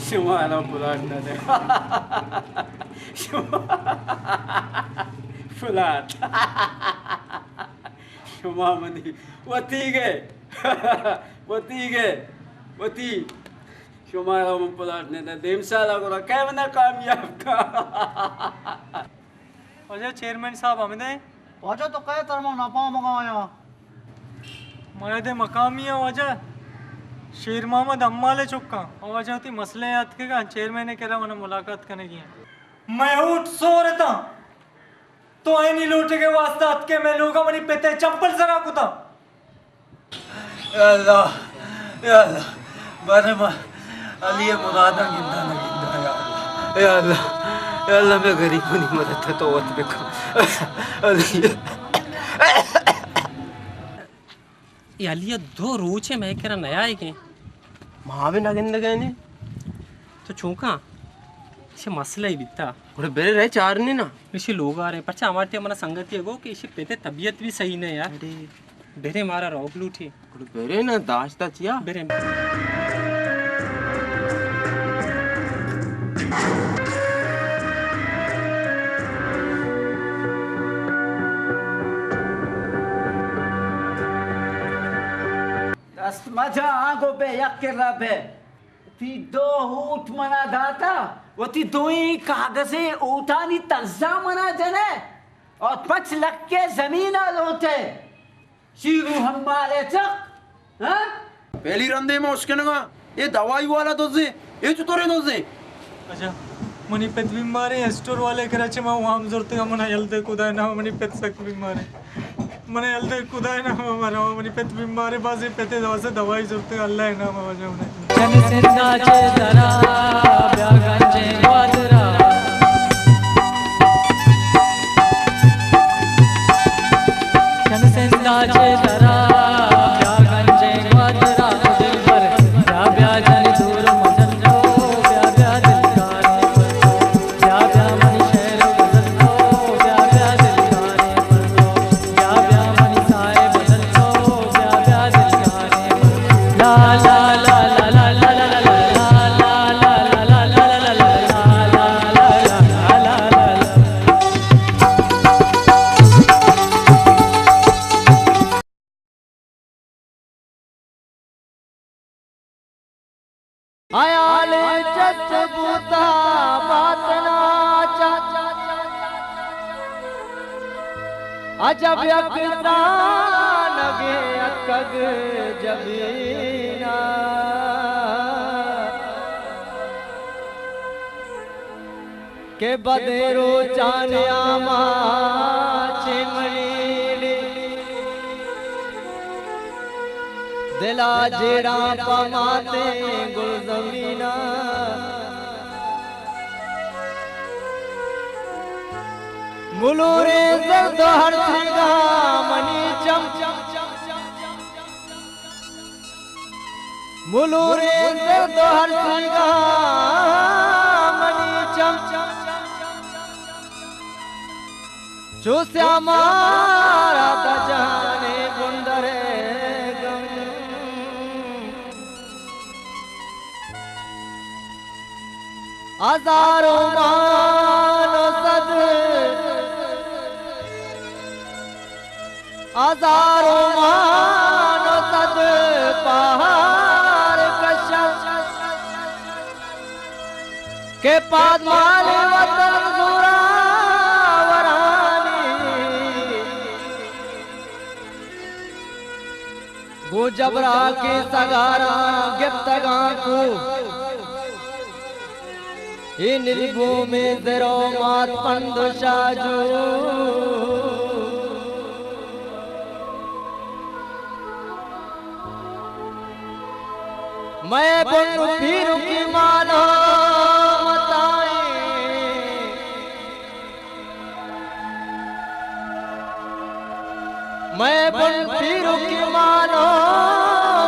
شمارا پلاٹ نہ دے۔ شما پلاٹ۔ شما منی وتیگ ئے۔ وتیگ ئے۔ وتی۔ شمارا من پلاٹ نہ دے۔ دیم سالا گڑا کئے منا کامیاب کا۔ واجہ چیئرمین صاحب ہمدے؟ واجہ تو کئے تر ما نپامگا آیا۔ مئے دے مقامی آں واجہ، شیر محمد حمال ءِ چکاں۔ واجہ وتی مسئلہ ءَ اتکگاں، چیئرمین ءِ کرا من ملاقات کنگی ایں۔ مئے اوٹ سور اتاں، تو آئینی لوٹگ ءِ واسطہ اتکے مئے لوگا منی پت ءِ چمپل سرا کتاں۔ یا اللہ، یا اللہ، بارے ما علی ءِ مراداں گنداں نہ گنداں، یا اللہ، یا اللہ، یا اللہ، مئے غریبانی مدد ءَ تو وت بکن۔ علی۔ اے علی ءَ دو روچ ءَ مئے کرا نیائیگ ایں۔ ما بھی نہ گندگ ءَ ایں۔ تو چونکاں؟ ایشی مسئلہ ای بیتا۔ گڑا برے رہ چارنے نا۔ ایشی لوگا رے، پرچا ہما ٹیم منا سنگتی گو کہ ایشی پتے طبیعت بھی صحیح نہ یار۔ ارے۔ برے مارا روگ لوٹی۔ گڑا برے نا، داشتا چیا؟ برے۔ دست مجا آنگو بے یک کرا بے۔ تی دو اوٹ منا داتا، وتی دوئیں کاغذیں اوٹانی تنزا منا جنے اور پنچ لکے زمینا لوٹے۔ شیرو ہمبالے چک، ہاں؟ پہلی رندے ما اشکنگا، اے دوائی والا دوزے، اے چطورے دوزے؟ اچھا، منی پت بیمارے، اسٹور والے کرا چہ ما وام زرتگا، منا یل دے خدائے نام، منی پت سک بیمارے۔ من یل دے خدائے نام ءَ مرا، منی پت بیمارے، بازیں پتے واسطہ دوائی زرتگ، اللہ ءِ نام ءَ واجہ منی۔ جن سندا چہ درا بیا گنجیں گوادرا۔ جن سندا چہ درا بیا گنجیں گوادرا، دلبر بیا بیا جن دور مزن تو، بیا بیا دلدار۔ ہیال چست بوتا باتنا چا، عجب یک ترانگے اتکگ جبینا۔ کہ بدیں روچانی آماچ منی دلا جیڑاں پہ ماتیں گلزمینا۔ ملوریں زرد ءُ ہرسیگاں منی چم، ملوریں زرد ءُ ہرسیگاں منی چم، چو سیاہ مارا داں جہانیں بندرے گم۔ ہزاروں مان ءُ صد، ہزاروں مان ءُ صد پہار کشاں، کہ پادمانی وطن زوراورانی گوں جبراکیں سگاراں گپتگاں کو۔ اے نلبومیں زر ءُ مات پند ءُ شاجو۔ مئے بن پیرکی مان ءُ متائیں، مئے بن پیرکی مان ءُ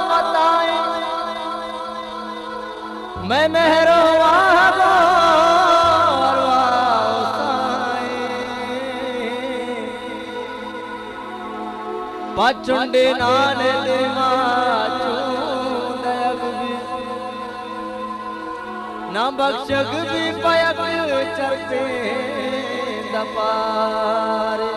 متائیں، مئے مہر ءُ واہگ ءُ ارواہ ءُ سائیں۔ پہ چنڈے نان ءِ دیما چون دئیگ بی، نہ بخشگ بی پہ یک چرپیں دپارے۔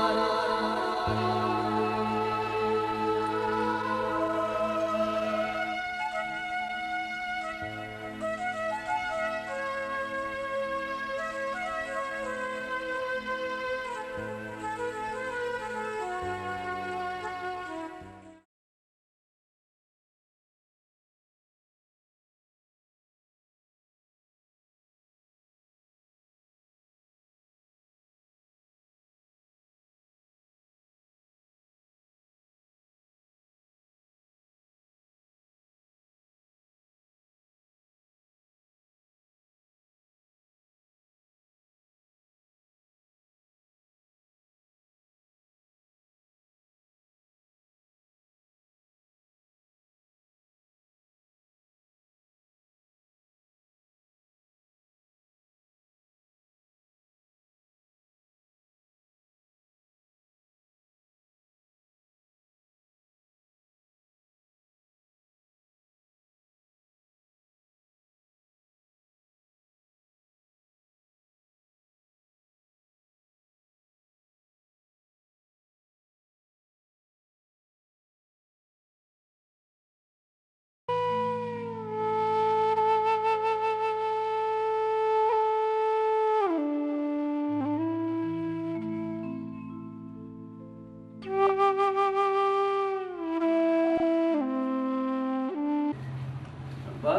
ابا،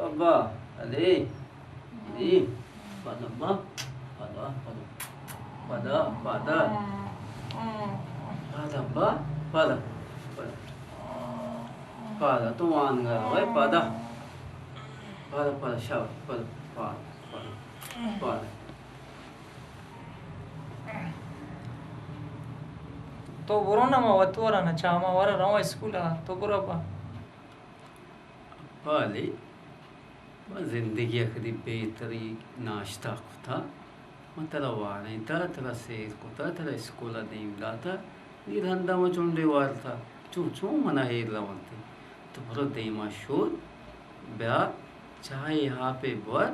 ابا، علی، علی، پاد ابا، پاد، پاد، پاد، پاد۔ پاد ابا، پاد، پاد۔ پاد، تو وانگا روئے، پاد۔ پاد، پاد، شاباش، پاد، پاد، پاد، پاد۔ تو برو نا، ما وت ورا نا، چاہ ما ورا رواں اسکول ءَ، تو برو ابا۔ بالی، ما زندگی ءَ کدی بہتری ناشتہ کتا، ما ترا وارینتا، ترا سیر کتا، ترا اسکول ءَ دیم داتا، نی رندا ما چنڈے وارتا، چون چون منا ایر رونتے۔ تو برو دیما شود، بیا چاہے آپے بور،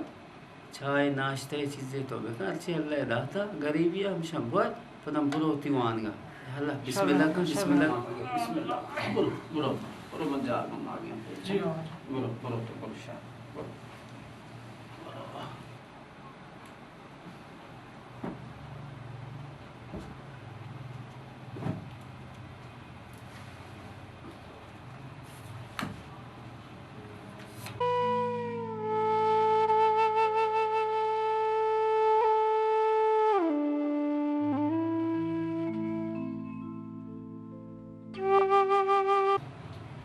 چاہ ناشتہ چیزے تو بکن، ہرچی اللہ داتا، غریبی ہمشان بور، پدا برو تی وانگا۔ اللہ، بسم اللہ کن، بسم اللہ۔ بسم اللہ۔ برو، برو، برو، من جا کن آگے۔ جی ہاں۔ برو، برو تو، برو شاہ، برو۔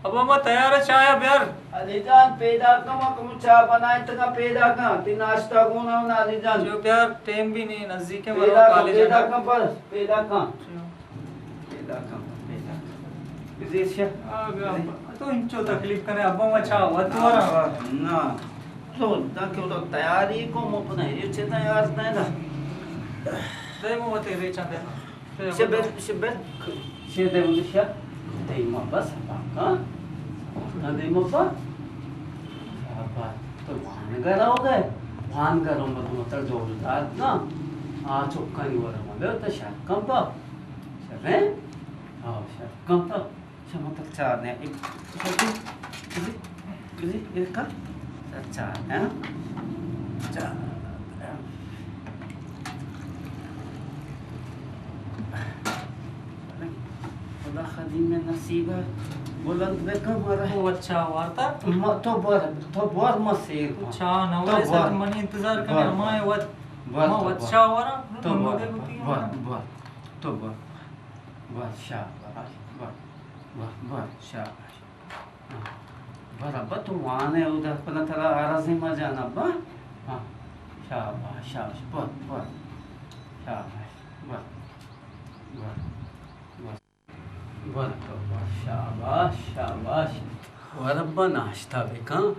ابا، ما تیار ءَ، چاہ ءَ بیار۔ علی جان، پیداک کن، ما کمو چاہ بنائینتگا، پیداک کن۔ تی ناشتہ گون ءَ نا علی جان۔ جو بیار، ٹیم بھی نہیں، نزدیک ہے، پیداک کن، پیداک کن، پر، پیداک کن۔ جو۔ پیداک کن، پیداک کن۔ بزیر شہ۔ آ، بیا۔ تو انچو تکلیف کنے، ابا ما چاہ وت ورا۔ نا۔ تو دا کہ تو تیاری کو، مو پنہ ہیچ تیار نہ دا۔ دے مو وتے ریچا دے۔ شبر، شبر۔ شے دے مجھے شب۔ دے ما بس پاکا۔ نا دے ما با۔ شاباش۔ تو وانگا رہو گئے۔ وانگا رو مت متر جوڑ دار نا۔ آ چکانی ورا ملے تو شک کم با۔ شبر۔ آؤ، شر کن تو۔ شما تک چار نے۔ ایک، ایک، ایک، ایک، ایک کا؟ چار، چار نے، ہاں؟ چار۔ خدا خدیم نصیب بلند بکن مارا۔ او اچھا، وارتا؟ ما، تو بر، تو بر ما سیر کن۔ اچھا، نہ تو ورے بر۔ سر منی انتظار کنے، بر۔ ہمائے وت۔ بر ما تو وت بر۔ شاہ ورا، تو نمودے بر، بوتی بر، ہمارا۔ بر۔ تو بر۔ بر، شاباش، بر، بر، بر، شاباش۔ ہاں۔ بر ابا، تو وان ئے، اود ءَ پدا ترا آرزی ما جان ابا۔ ہاں۔ شاباش، شاباش، بر، بر۔ شاباش، بر، بر، بر۔ بر تو بر، شاباش، شاباش۔ ور ابا، ناشتہ بکن۔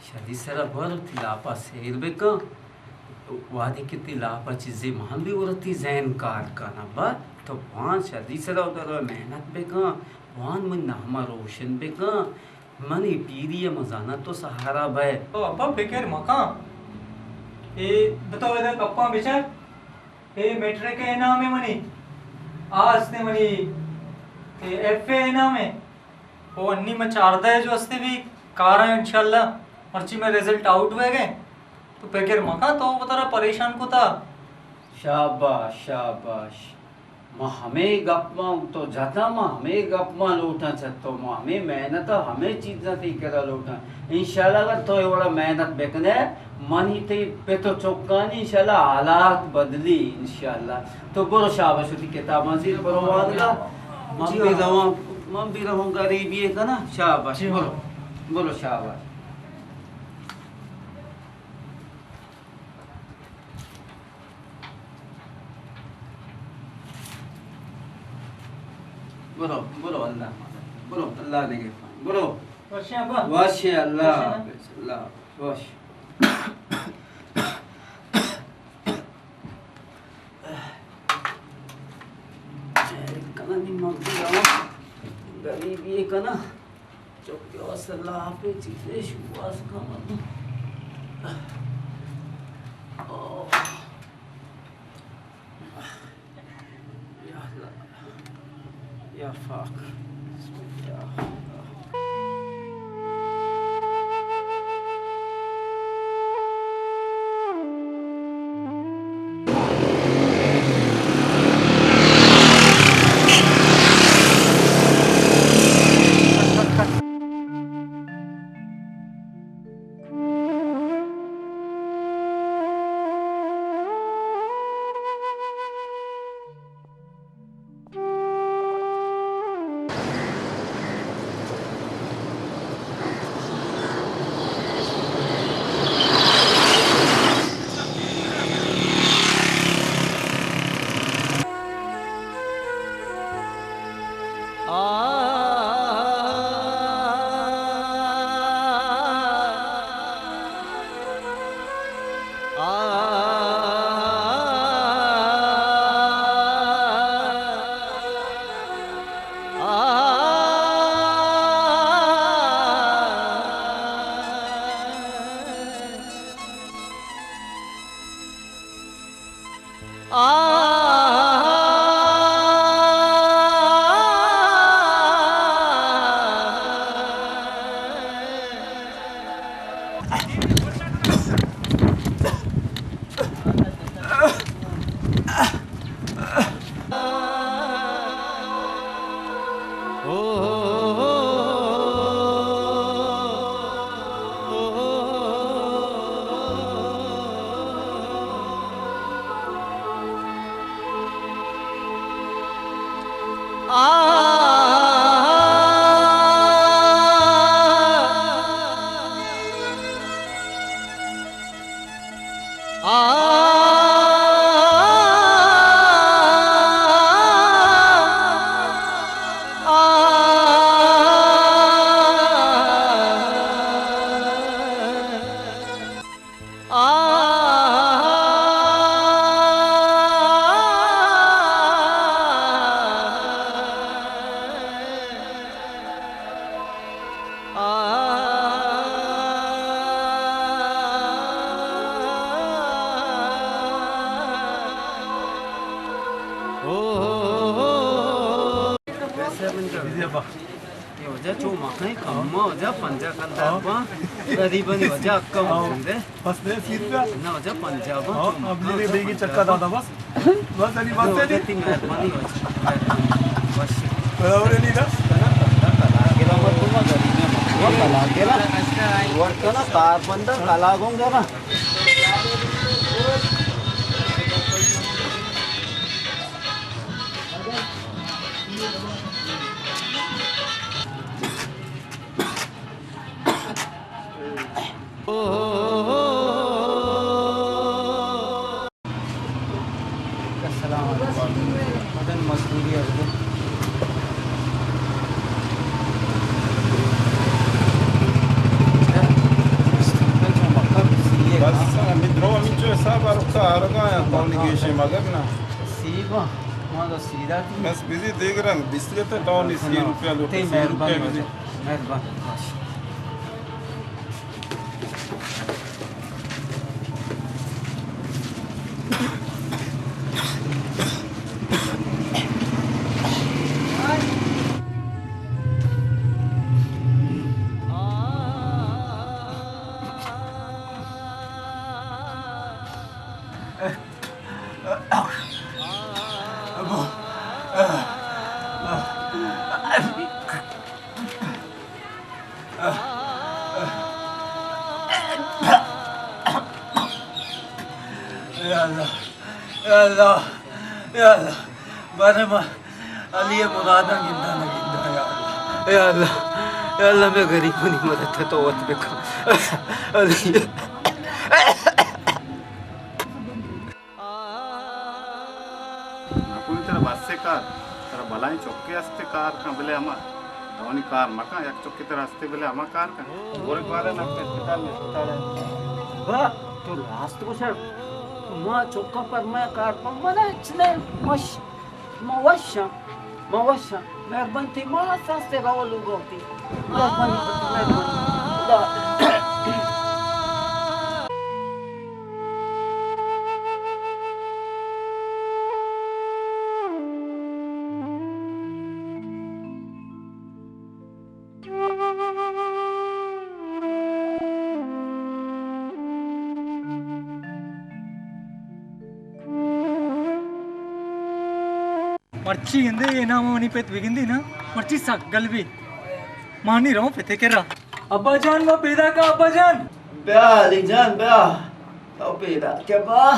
شری سرا بر، وتی لاپا سیر بکن۔ وہدے کہ تئی لاپ ءَ چیزے مان بی، گڑا تئی ذہن کار کن۔ ابا، تو وان، شری سرا در محنت بکن، وان، منی نام ءَ روشن بکن، منی پیری ءَ من زاناں تو سہارا بئے۔ او ابا، فکر مکن، اے بتو ادھر گپاں بچار، اے میٹرک ءِ انعام ءَ منی، آ است منی، اے ایف اے انعام ءَ۔ او انی من چاردہ ءَ جو استے بی کاراں انشاءاللہ، مرچی من رزلٹ آؤٹ بوئگیں۔ تو فکر مکن، تو وترا پریشان کتا۔ شاباش، شاباش۔ ما ہمے گپ ما تو جتا، ما ہمے گپ ما لوٹاں چہ تو، ما ہمے محنت ءَ ہمے چیزاں تئی کرا لوٹاں۔ انشاءاللہ اگر تو اے وڑا محنت بکنے، منی تئی پت و چکانی انشاءاللہ حالات بدلی انشاءاللہ۔ تو برو شاباش، وتی کتاباں زیر برو وانگا۔ من جی بی ہاں۔ رواں، من بی رواں غریبی ءَ کناں۔ شاباش، جی ہاں۔ برو، برو شاباش۔ برو، برو، اللہ، برو، اللہ نگہبان، برو۔ وشے ابا۔ وشے، اللہ وشے نا۔ حافظ، اللہ حافظ، وش۔ کنانی مگی رواں، غریبی کناں۔ چکے واسطہ لاپے چیزے شواز کن مردم۔ آہ۔ یا اللہ۔ یا پاک۔ بسم اللہ۔ اے واجہ چو مکن، کم واجہ پنجاہ کلدار باں، غریبانی واجہ حق ءَ مزن دے۔ بس دے سیت کا۔ نہ واجہ پنجاہ باں، ہاں، چو اب مکن، یہ بیگی پنجاہ چکا باں۔ دادا بس۔ بس علی، بس نہ واجہ علی۔ تئی مہربانی واجہ۔ مہربانی۔ بس۔ برابر علی دا۔ کنا کلا کلا گرا مردم غریب ہے، مردم کلا گرا۔ ورکنا کار بندہ کلا گوں گرا۔ السلام علیکم۔ مدن مزدوری ارگو۔ ہمے درو ہمینچو حساب ءَ رکھتا آرگا یا پانی گیشے مگر نا۔ سی با، ما تو سیدھا تھی۔ بس بزی دیگ رنگ، بیست کے تے ٹاؤن سی روپیہ لوٹے، سی روپیہ مہربانی بزی۔ مہربانی۔ یا اللہ، یا اللہ، یا اللہ، بارے ما علی ءِ مراداں گنداں نہ گنداں، یا اللہ، یا اللہ، یا اللہ، مئے غریبانی مدد ءَ تو وت بکن۔ علی۔ نکو ترا بس ءِ کار، ترا بلائیں چکے است کار کن، بلے ہما دوانی کار مکن، یک چکے ترا استے بلے ہما کار کن۔ گورک والے نہ اسپتال، اسپتال ءَ۔ با، تو راست گوشگ۔ ما چکاں پر ما کار کن، من ہچ نہ وش۔ ما وشاں، ما وشاں۔ مہربانی تئی، ما ساستے رو لوگا وتی۔ مہربانی، مہربانی۔ خدا۔ مرچی گندے، اے نام منی پت بگندی نا، مرچی سک گل بی۔ مانی رو پتے کرا۔ ابا جان، ما پیدا کا، ابا جان۔ بیا علی جان، بیا۔ تو پیدا کے با۔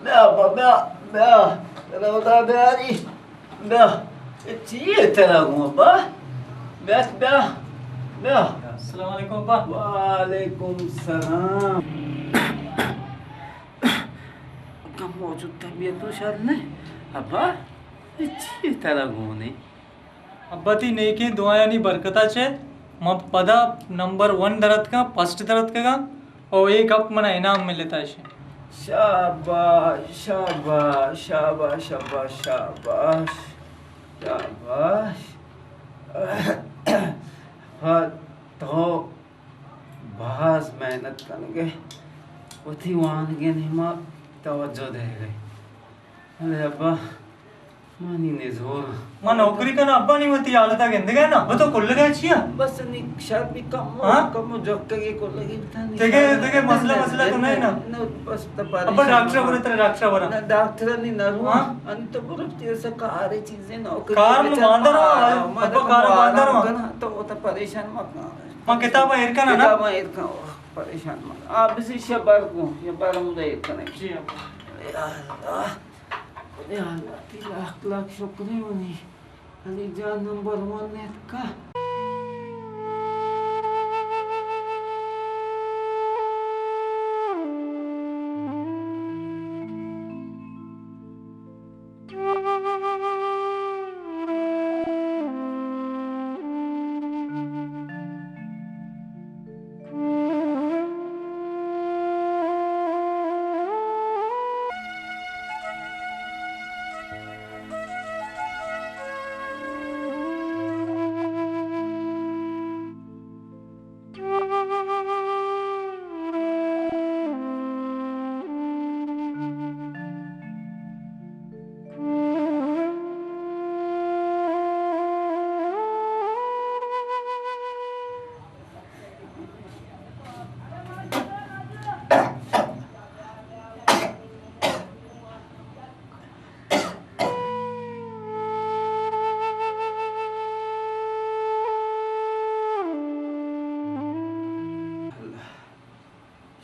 بیا با، بیا، بیا۔ ترا خدا بیاری۔ بیا۔ اے چی اے ترا گوں با؟ بیا، بیا۔ بیا۔ السلام علیکم ابا۔ وعلیکم السلام۔ کم موجود طبیعت تو شر نہ۔ ابا، اے چی اے ترا گوں نے؟ ابا، تئی نیکیں دعایانی برکت ءَ چہ من پدا نمبر ون در اتکاں، فرسٹ در اتکگاں، او اے گپ منا انعام ملتا اش۔ شاباش، شاباش، شاباش، شاباش، شاباش، شاباش۔ ہاں، تو باز محنت کنگے، وتی وانگے نیما توجہ دئیگے۔ ارے ابا، منی نزور۔ ما نوکری کناں ابا، نی وتی حالتا گندگا نا۔ ابا تو کلگا چیا؟ بس نی شر بی کم، ہاں؟ کم جکگے کلگی بتا نی۔ دگہ، دگہ مسئلہ، مسئلہ تو نہ نا؟ نہ، بس تو ابا پریشان ڈاکٹر مہ۔ برا، ترا ڈاکٹر برا۔ نہ، ڈاکٹر نی نہ رو۔ ہاں؟ ان تو برو تیرے سے کارے چیزیں نوکری کار بچار ماندر ہو، ما، ابا کار ماندر ہو۔ تو، تو پریشان مہ کن۔ ما کتاب ایر کناں نا؟ کتاب ایر کن، پریشان مہ کن۔ آ، بس شبر کو، شبر ہم دے ایر کنے۔ جی ابا۔ یا اللہ۔ یا اللہ، تئی لاکھ لاکھ شکر ایں منی علی جان نمبر ون اتکا۔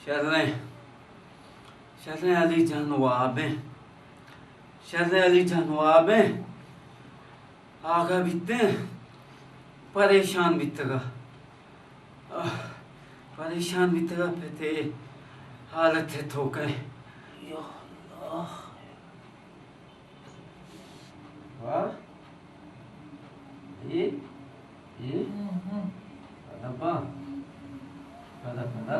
شریں، شریں علی جان واب ایں، شریں علی جان واب ایں، آگاہ بیتیں، پریشان بیتگا۔ آہ، پریشان بیتگا پتے حالت ہے تو کئے۔ یا اللہ۔ واہ۔ اے، اے۔ پدا با۔ پدا، پدا۔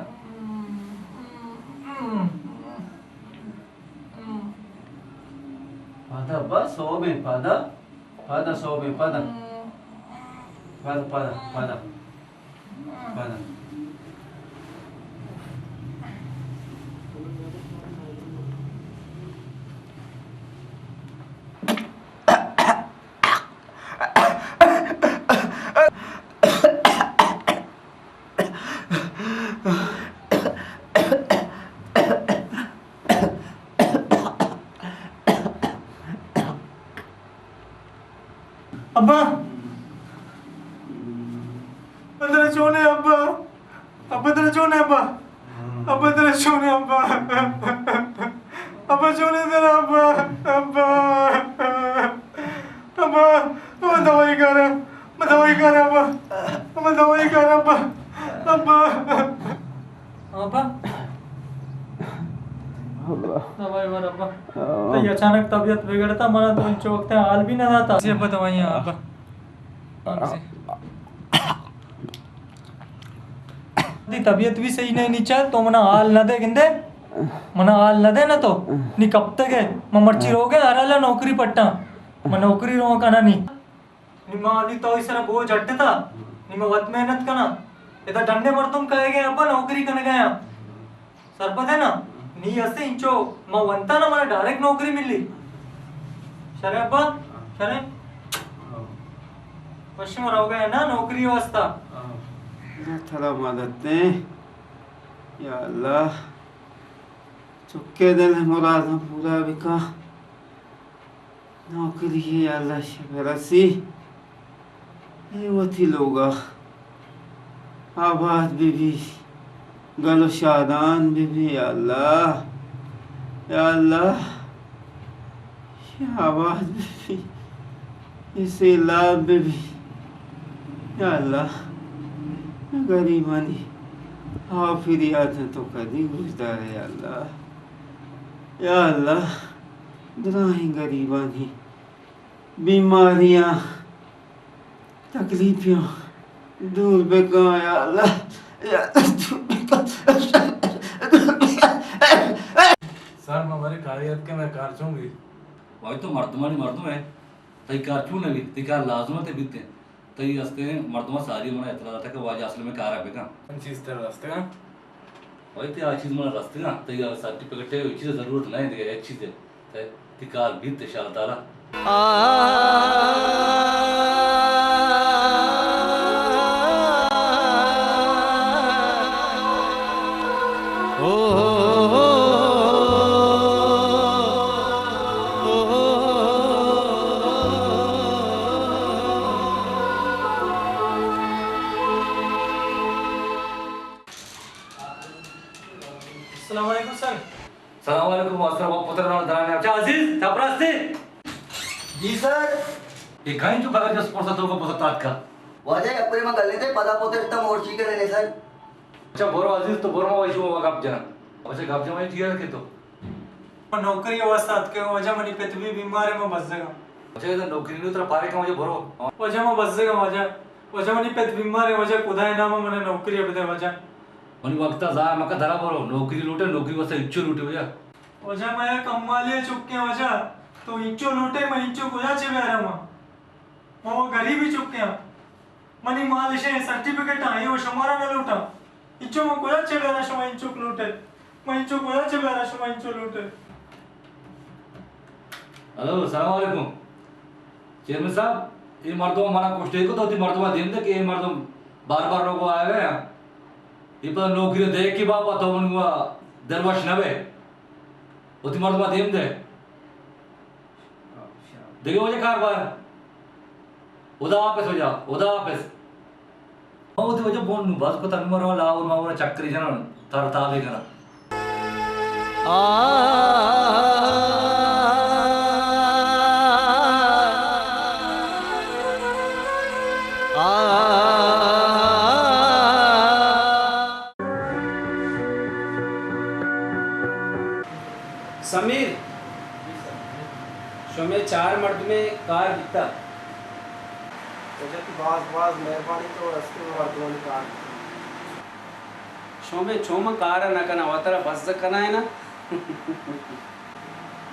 سوبیں پادا، پادا سوبیں پادا۔ پادا، پادا، پادا۔ پادا۔ ابا! ابا ترا چونے ابا؟ ابا ترا چونے ابا؟ ابا ترا چونے ابا؟ ابا چونے ترا ابا؟ ابا! ابا! ابا دوائی کارا! ابا دوائی کارا ابا! ابا دوائی کارا ابا! ابا! ابا۔ ابا۔ دوائی ور ابا۔ آہ۔ تئی اچانک طبیعت بگڑتا، منا تو انچو وقت حال بھی نہ داتا۔ جی ابا، دوائیاں ابا۔ تئی طبیعت بھی صحیح نہیں نیچا، تو منا حال نہ دے گندے۔ منا حال نہ دے نہ تو۔ نی کپتگے۔ من مرچی روگے، ہر حالا نوکری پٹا۔ من نوکری رو کنا نی۔ نی ما نی تو سرا بوجھ اٹتا، نی ما وت محنت کنا۔ ادا ڈنڈے مردم کئے گئے ابا نوکری کنگا یا۔ سرپد ہے نا؟ نی اسے انچو ما ونتا نا منا ڈائریکٹ نوکری ملی۔ شرے ابا، شرے۔ پشم روگا ہے نا نوکری واسطہ۔ اللہ تعالی مدد دیں۔ یا اللہ۔ چکے دل مراداں پورا بکا۔ نوکری ء اللہ شپ رسی، اے وتی لوگا آباد بہ بی، گل و شادان بہ بی، یا اللہ، یا اللہ، آباد بہ بی، اے سیلاب بہ بی، یا اللہ، غریبانی آ فریاد تو کدی گوش دارے، یا اللہ، یا اللہ۔ دراہیں گریبانی بیماریاں، تکلیفیاں دور بکن یا اللہ، یا اللہ دور بکن۔ سر، ما برے کاری اتکے، مئے کار چون بیت؟ بھائی تو مردمانی مردم ہے، تئی کار چون نہ بیت؟ تئی کار لازم ہے تئی بیت۔ تئی ہستیں مردماں ساری منا اطلاع داتا کہ واجہ اصل میں کارا بکن۔ من چیز تر رستگاں۔ وای تئی آ چیز منا رستگاں، تئی آ سرٹیفکیٹ ہے، چیز ضرورت نہیں دگہ، ایک چیز ہے۔ تئی، تئی کار بیت ان شاء اللہ تعالی۔ السلام علیکم سر۔ سلام علیکم، ماسٹر، وہ پتر نہ درانے۔ اچھا عزیز، چپ راستے۔ جی سر۔ یہ کہیں جو کاغذ جس پرسا تو کو پسا تاتکا۔ واجہ، یک پری من گلے تے پدا پتر تا مورچی کرے نے سر۔ اچھا، برو عزیز، تو برو، ما وشو ما گپ جنا۔ اچھا، گپ جنا، ٹھیک ہے کہ تو۔ من نوکری واسطہ اتکگاں واجہ، منی پت بھی بیمار ہے، من بزگاں۔ اچھا، اذا نوکری نہیں، ترا پارے کن واجہ، برو۔ واجہ، من بزگاں واجہ۔ واجہ، منی پت بیمار ہے واجہ، خدائے نام من نوکری بدے واجہ۔ منی وقت ضائع مکن، درا برو، نوکری لوٹے، نوکری واسطہ انچو لوٹے واجہ۔ واجہ، ما یک کمالی چکے واجہ، تو انچو لوٹے، من انچو کجا چے بیارا ما؟ ما وہ غریبی چکے ہیں۔ منی مال اشیں سرٹیفکیٹ آں، اے و شمارا نہ لوٹاں۔ انچو من کجا چہ بیاراں شما انچک لوٹے؟ من انچو کجا چہ بیاراں شما انچو لوٹے؟ ہلو، السلام علیکم۔ چیئرمین صاحب، اے مردم منا کشتے کو تو وتی مردم دیم دے کہ اے مردم بار بار لوگو آئے گئے ہیں۔ اے پتہ نوکری دے کی باپا تو من ہوا دروش نہ بے۔ وتی مردم دیم دے۔ دگہ واجہ کار بار۔ خدا حافظ واجہ، خدا حافظ۔ ما وتی واجہ بون نو بس کتا، نو مرو لاہور ما ورا چکری جنان، تر تابے کنان۔ سمیر، شمے چار مردمے کار بیتا۔ واجہ تئی باز باز مہربانی، تو رستے مردمانی کار بیتا۔ شمے چوم کار نہ کنا، وترا بزگ کنا ہے نا۔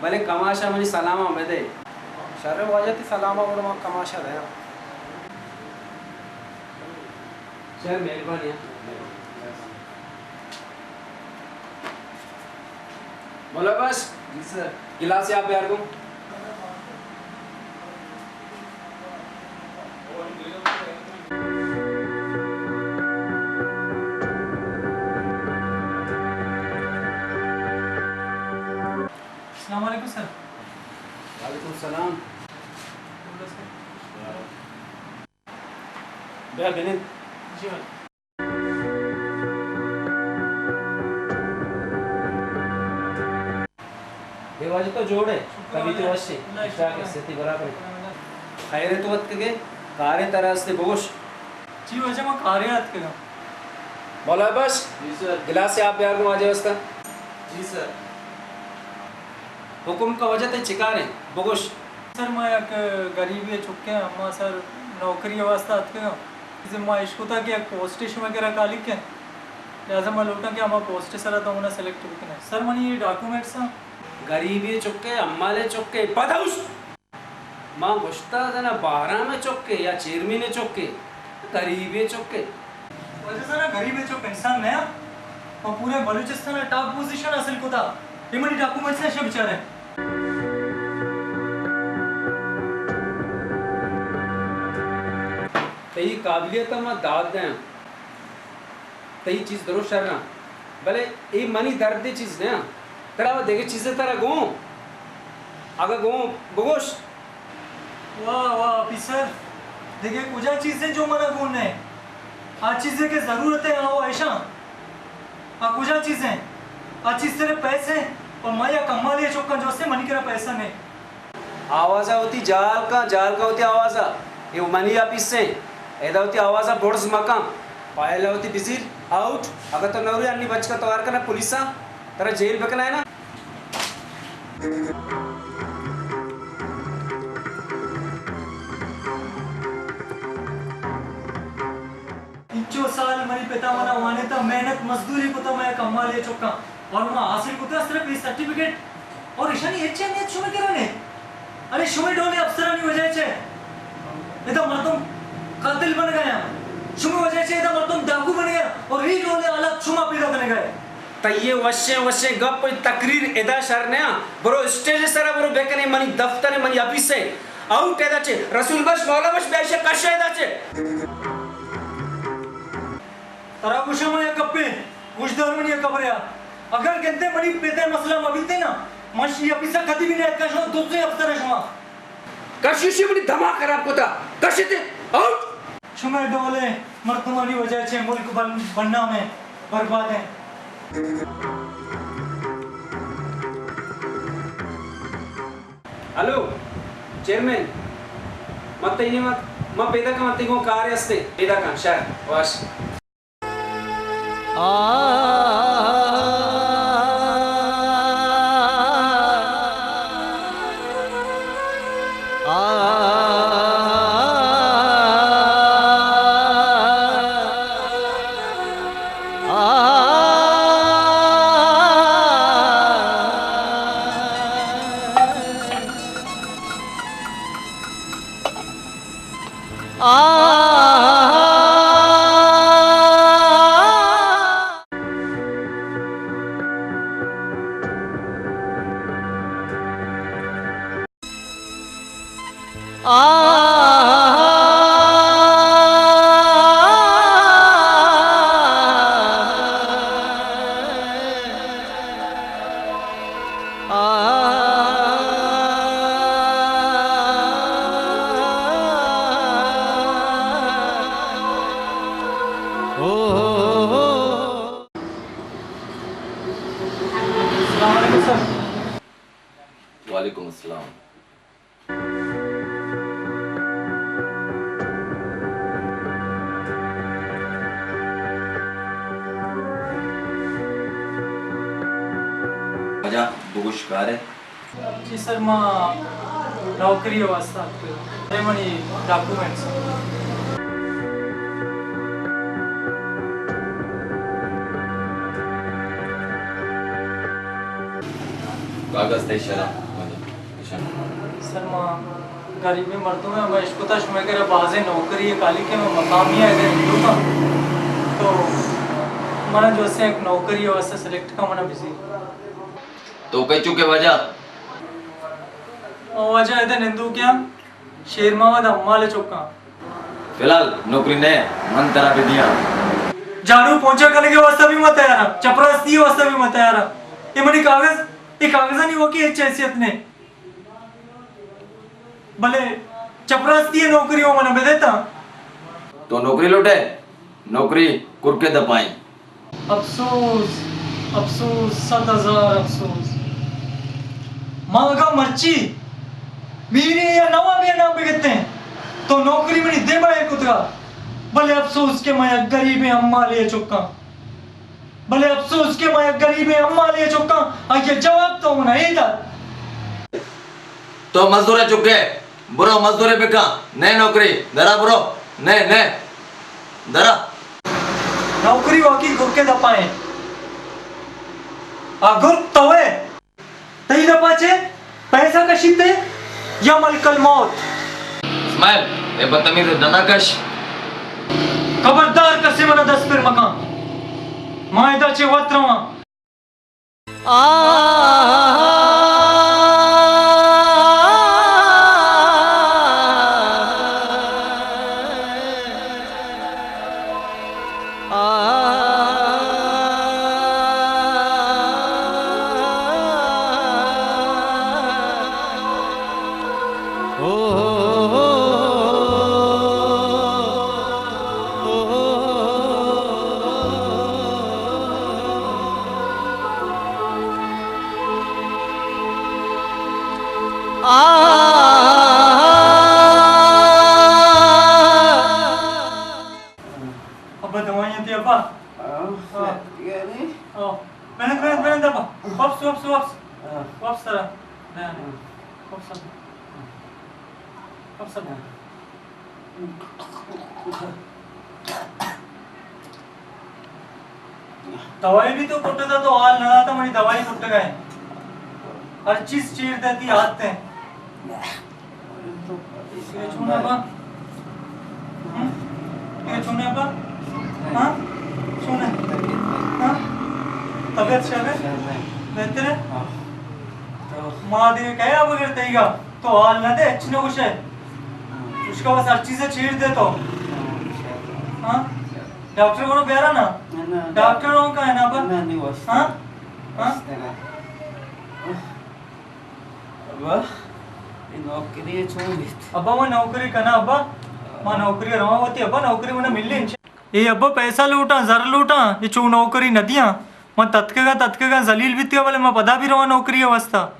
بلے کماشا منی سلام بدے۔ شر واجہ، تئی سلام ءَ گڑا ما کماش ءَ دیاں۔ شر، مہربانی۔ مولا بخش۔ جی سر۔ گلاسے آپ بیار گوں۔ السلام علیکم سر۔ وعلیکم السلام۔ بیا بنند۔ جی بھائی۔ اے واجہ تو جوڑ ئے؟ شکر طبیعت اللہ۔ وش ئے؟ اللہ شکر۔ ٹھیک ئے، صحت برابر ئے؟ خیر ئے تو اتکگ ئے؟ کارے ترا است ئے، بگوش۔ جی واجہ، ما کارے اتکگاں۔ مولا بخش، جی سر۔ گلاسے آپ بیار گوں واجہ واسطہ۔ جی سر۔ حکم کن واجہ، تئی چے کار اِنت؟ بگوش۔ سر، ما یک گریبے چکے آں، ما سر نوکری ءِ واسطہ اتکگاں۔ ما اشکتا کہ یک پوسٹے شمئے کرا کالی کن، لہذا ما لوٹاں کہ ہما پوسٹ ءِ سرا تو منا سلیکٹ بکنے۔ سر، منی اے ڈاکومنٹس آں۔ گریبے چکے، حمالے چکے، پدا اوشت۔ ما گوشتا زانا بہرام ءِ چکے یا چیئرمین ءِ چکے، گریبے چکے۔ واجہ زانا گریبے چک انسان نیا، ما پورے بلوچستان ءَ ٹاپ پوزیشن حاصل کتا۔ اے منی ڈاکومنٹس ایں، اشاں بچارے۔ تئی قابلیت ءَ ما داد دیاں۔ تئی چیز درو شر اَں، بلے اے منی درد ءِ چیز نہ اَں۔ ترا دگہ چیزے ترا گون؟ اگاں گون بگوش۔ واہ واہ آفیسر، دگہ کجا چیزیں جو منا گون نہ؟ آ چیزے کہ ضرورت ایں، آ و ایشاں۔ آ کجا چیزیں؟ آ چیز صرف پیسے ایں، اور ما یک حمالے چکاں جو استے منی کرا پیسہ نہ۔ آوازا وتی جال کن، جال کن وتی آوازا۔ اے منی آفیس ایں۔ ادا وتی آوازا برز مکن۔ فائل وتی بزیر، آؤٹ۔ اگاں تو نوری انی بچکا توار کنا پولیسا، ترا جیل بکنا ہے نا۔ انچو سال منی پتا منا وانتا، محنت مزدوری کتا، ما یک حمالے چکاں، اور ما حاصل کتا صرف اے سرٹیفکیٹ، اور ایشانی ہچ اہمیت شمئے کرا نہ۔ ارے شمئے ڈولیں افسرانی وجہ چہ ادا مردم قاتل بنگا اں، شمئے وجہ چہ ادا مردم ڈاکو بنگا اں، اور اے ڈولیں حالات شما پیدا کنگا ئے۔ تئی اے وشیں وشیں گپ و تقریر ادا شر نہ اں۔ برو اسٹیج سرا برو بکنے، منی دفتر، منی آفیس اے۔ آؤٹ ادا چہ۔ رسول بخش، مولا بخش، بیا ایشا کش ادا چہ۔ ترا گوشاں من یک گپے، گوشدار منی یک خبرے آ۔ اگر گندے منی پتے مسئلہ مہ بیتے نا، من شی آفیسا کدی بھی نہ اتکاں، شما دوزیں افسر شما۔ کشیشی منی دماغ خراب کتا۔ کشتے۔ آؤٹ۔ شمئے ڈولیں مردمانی وجہ چہ ملک بن-، بدنام ایں، برباد ایں۔ ہلو، چیئرمین، من تئی نیمگ، من پیداک آں، من تئی گوں کارے ہستیں، پیداک آں، شر، وش۔ السلام علیکم سر۔ وعلیکم السلام۔ واجہ بگوش کارے؟ جی سر، ما نوکری واسطہ اتکگاں۔ اے منی ڈاکومنٹس۔ کاغذ تئی شرا۔ سر، ما غریبیں مردم ءَ، من اشکتا شمئے کرا بازیں نوکری ءِ کالی کہ من مقامی ءَ اگر ہندوکاں تو منا جو سے یک نوکری ءِ واسطہ سلیکٹ کن، منا بزیر۔ تو کئی چکے واجہ؟ او واجہ، ادا نندوکیاں، شیر محمد حمال ءِ چکاں۔ فی الحال نوکری نہ، من ترا بدیاں۔ جھاڑو پونچا کنگ ءِ واسطہ بھی من تیار آں، چپراستی ءِ واسطہ بھی من تیار آں۔ اے منی کاغذ، اے کاغذانی واقعی ہچ حیثیت نہ۔ بلے چپراستی ءِ نوکری وَ من ءَ بدئے تاں۔ تو نوکری لوٹ ئے؟ نوکری کرک ءِ دپ ءَ ایں۔ افسوس، افسوس، صد ہزار افسوس۔ ما اگاں مرچی میرے یا نوابے ءِ نام بگتیں تو نوکری منی دیم ءَ ایر کتگ ءَ، بلے افسوس کہ من یک گریبیں حمالے ءِ چکاں۔ بلے افسوس کہ من یک گریبیں حمالے ءِ چکاں، آئی ءِ جواب تو من ءَ اے دات۔ تو مزدور ءِ چک ئے، برو مزدوری بکن، نئے نوکری، درا برو، نئے، نئے، درا۔ نوکری واقعی گرک ءِ دپ ءَ ایں۔ آ گرک تو ئے۔ تئی دپ ءَ چہ پیسہ کشیت ئے یا ملک الموت؟ اسماعیل، اے بدتمیز ءَ ڈن ءَ کش۔ خبردار، کسے من ءَ دست پر مکن۔ ما ادا چہ وت رواں۔ ابا، دوائیاں تئی ابا۔ ہاں، ہاں۔ صحت یعنی؟ ہاں۔ بنند، بنند، بنند ابا۔ واپس، واپس، واپس۔ ہاں۔ واپس ترا۔ ہاں۔ واپس۔ واپس۔ دوائی بھی تو کٹتا تو حال نہ داتا، منی دوائی کٹگا ہے۔ ہر چیز چیر دیتی آتے ہیں۔ یہ چونا با؟ ہم؟ یہ چونا با؟ ہاں؟ چونا؟ ہاں؟ طبیعت شر ہے؟ بہتر ہے؟ ہاں۔ ما دیگہ کئے آ بگر تئیگا؟ تو حال نہ دے، ہچ نہ گوشے۔ ہاں۔ اس کا بس ہر چیز چیر دے تو۔ ہاں۔ ہاں؟ ڈاکٹر کو بیارا نا؟ نہ، نہ۔ ڈاکٹر ہوں کا ہے نا پر؟ نہ، نہیں واسطہ۔ ہاں؟ ہاں؟ واسطہ نہ۔ ابا، اے نوکری چون بیت؟ ابا، ما نوکری کنا ابا۔ ما نوکری رواں وتی ابا، نوکری منا ملی انشاءاللہ۔ اے ابا، پیسہ لوٹاں، زر لوٹاں، اے چو نوکری نہ دیاں۔ من تتکگاں، تتکگاں، ذلیل بیتگاں، بلے من پدا بھی رواں نوکری ءِ واسطہ۔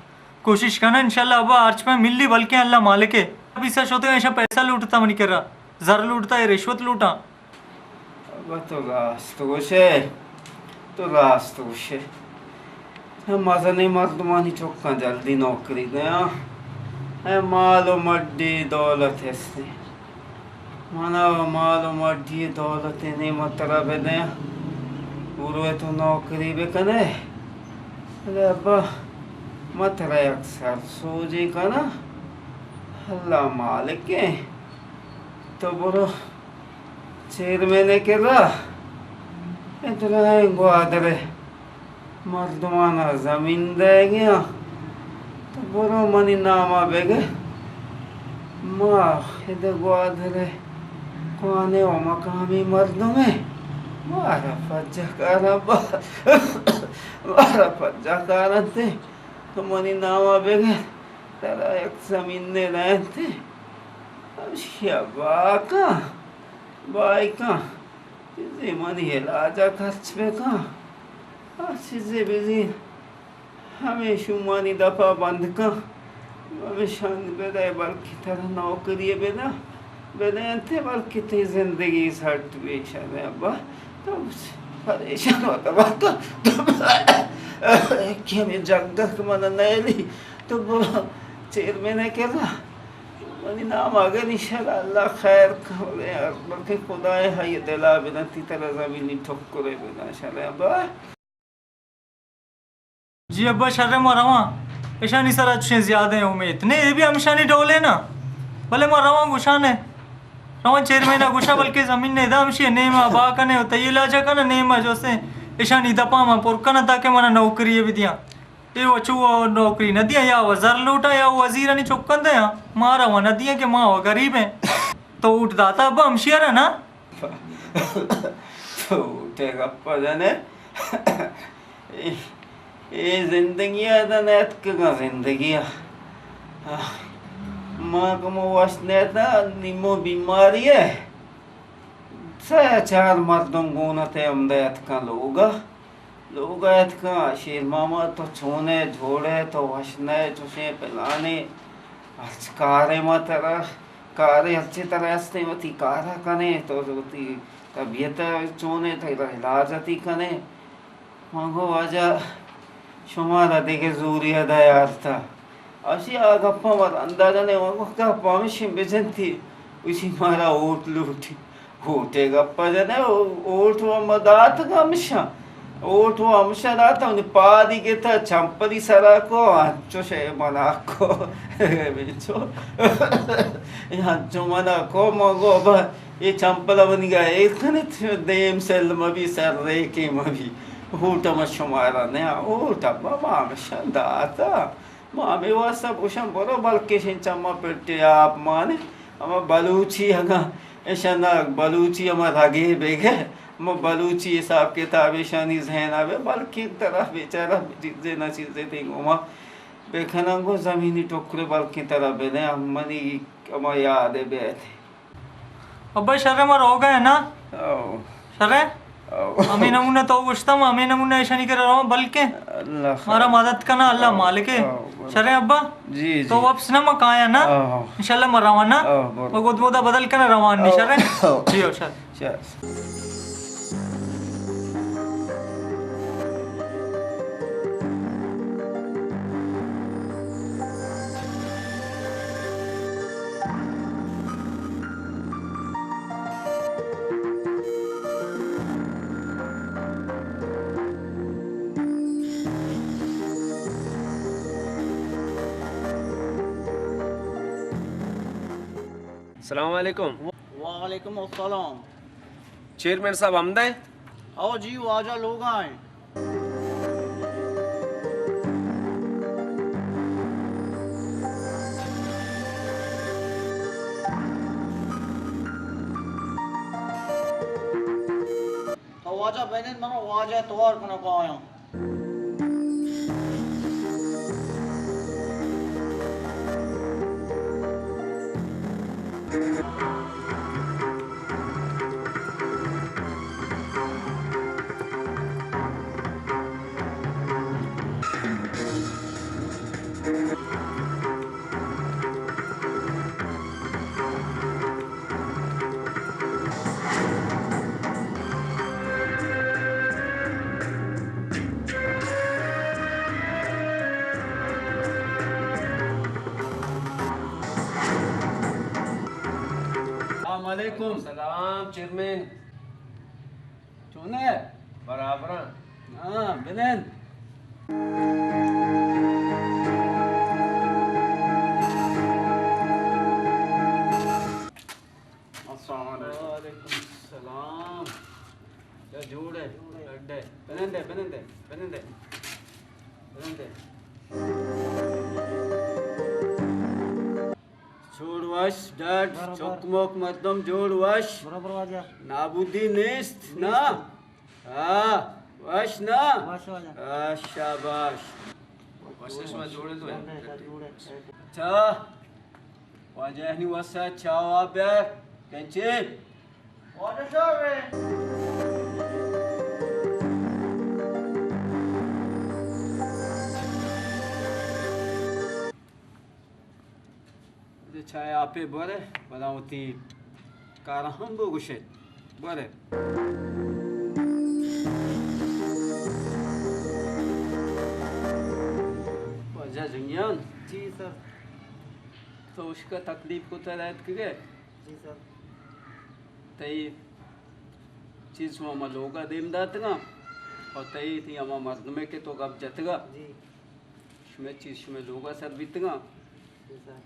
کوشش کناں انشاءاللہ ابا، ہرچ پہ ملی، بلکیں اللہ مالک ہے۔ پیسہ شوتگاں، ایشاں پیسہ لوٹتا منی کرا، زر لوٹتا، اے رشوت لوٹاں۔ ابا تو راست گوشے، تو راست گوشے۔ مزنیں مردمانی چکاں جلدی نوکری دیاں۔ اے مال و مڈی دولت ہستیں۔ منا و مال و مڈی دولت نی من ترا بدیاں۔ برو تو نوکری بکنے۔ بلے ابا، من ترا یک سر سوجے کناں۔ اللہ مالک ایں۔ تو برو چیئرمین ءِ کرا، اے درائیں گوادر ءِ مردمانا زمین دئیگی آں۔ تو برو منی ناما بگر۔ ما ادا گوادر ءِ کوانیں و مقامی مردم ایں۔ مارا پجہ کاراں با-، مارا پجہ کاراں تے۔ تو منی ناما بگر۔ ترا یک زمینے دئینت، ہمشی ءَ بہا کن، بہائی کن، چیزے منی علاج ءَ خرچ بہ کن، ہر چیزے بزیر، ہمے شومانی دپ ءَ بند کن، ہمیشان بدئے، بلکہ ترا نوکری بداں۔ بدینت، بلکہ تئی زندگی سیٹ بی۔ شر ابا، تو پریشان و تباہ کن۔ تو کہ ہمے جنگ ءَ کہ من ءَ نیلی، تو برو چیئرمین ءِ کرا۔ منی نام اگر انشاءاللہ اللہ خیر کن، بلکہ خدائے ہائی دلا بدنتی ترا زمینی ٹکرے بدن۔ شر ابا۔ جی ابا، شر، ما رواں۔ اشانی سرا چشیں زیادہ امیت نے، اے بھی ہمشانی ڈولے نا۔ بلے ما رواں گوشانے، رواں چیئرمین ءَ گوشاں، بلکہ زمین نے ادا ہمشی نیم ءَ با کنے و تئی علاج ءَ کنے، نیم ءَ جو سے اشانی دپاں ما پر کناں تاکہ منا نوکری ءَ بدیاں۔ اے و چو نوکری نہ دیاں، یا و زر لوٹاں یا وزیرانی چکاں دیاں، مارا و نہ دیاں کہ ما و غریب ایں۔ تو ووٹ داتا ابا ہمشی ءَ را نا؟ تو ووٹ ءِ گپ ءَ جنے؟ اے، اے زندگی ءَ ادا نیتکگاں زندگی ءَ۔ ما کمو وش نیتاں، نیمو بیماری ءَ۔ سہ چار مردم گون ات ءُ ہمدا اتکاں لوگ ءَ۔ لوگ ءَ اتکاں، شیر ماما تو چون ئے، جوڑ ئے، تو وش نہ ئے، چوشیں پلانے، ہرچ کارے ما ترا، کارے ہرچے ترا استیں وتی کار ءَ کن ئے، تو وتی طبیعت ءَ چون ئے، ترا علاج ءَ تی کن ئے۔ من گو واجہ شمارا دگہ زورے ءَ دیارتا۔ اشی آ گپاں ما رندا جنیں، من گو گپ ہمشی بجنتی، اشی مارا ووٹ لوٹی۔ ووٹ ءِ گپ ءَ جنئے، ووٹ و ما داتگ ہمشاں۔ ووٹ و ہمشاں داتگ، منی پادی گتا چمپلی سرا کو، انچو شے منا کو۔ بچو۔ انچو منا کو، ما گو ابا، اے چمپل ءَ منی گا ایر کنت، دیم سل مبی، سر ریکیں مبی۔ ووٹ ءَ ما شمارا نیا، ووٹ ءَ ما، ما ہمشاں داتا۔ ما ہمے واسطہ گوشاں، برو بلکشیں چماں پٹے آپ مانے۔ ہما بلوچی اگاں اشاں نہ بلوچی ہما رگے بگے، ہما بلوچی حساب کتاب اشانی ذہن ءَ بے، بلکیں ترا بیچارہ چیزے نہ چیزے دیں گوما بکناں گوں زمینی ٹکرے، بلکیں ترا بدیں، منی ہما یاد ءَ بیت۔ ابا شرے، ما روگا ہیں نا؟ او۔ شرے؟ او۔ ہمیں نمونہ تو گوشتا، ما ہمیں نمونہ ایشانی کرا رواں، بلکہ اللہ خیر۔ مارا مدد کنا، اللہ او، مالک ہے۔ او، بلکہ۔ شرے ابا؟ جی، جی۔ تو واپس نہ ما کایا نا؟ او۔ انشاءاللہ ما رواں نا؟ او، بلکہ۔ ما گود مودا بدل کنا روان نی، او۔ شرے؟ او۔ جی، او شر۔ شر۔ السلام علیکم۔ وعلیکم السلام۔ چیئرمین صاحب ہمدا ہیں؟ او جی، واجہ لوگا ہیں۔ تو واجہ بنند، من واجہ توار کنگ آیاں۔ السلام علیکم۔ سلام چیئرمین۔ چون ئے؟ برابر آں۔ ہاں، بنند۔ السلام علیکم۔ وعلیکم السلام۔ یا جوڑ ئے؟ ڈڈ ئے؟ بنند ئے، بنند ئے، بنند ئے۔ بنند ئے۔ جوڑ وش، ڈڈ، برابر۔ چک مک مردم جوڑ وش۔ برابر واجہ۔ نابودی نیست، نیست۔ نا؟ ہاں، وش نا؟ وش واجہ۔ ہاں، شاباش۔ وش شما جوڑ ئے تو؟ جوڑ ئے، جوڑ ئے۔ اچھا، واجہ ہنی واسطہ چاہ و آپ بیار، کینچے؟ واجہ صاحب۔ چاہ آپے بورے، پدا وتی کار ہم بگوشے۔ بورے۔ واجہ جنگیان۔ جی سر۔ تو اشکا تکلیف کو تر اتکگے؟ جی سر۔ تئی چیز شما ہما لوگا دیم داتگاں اور تئی تئی ہما مردمے کہ تو گپ جتگا۔ جی۔ شمئے چیز شمئے لوگا سر بیتگاں۔ جی سر۔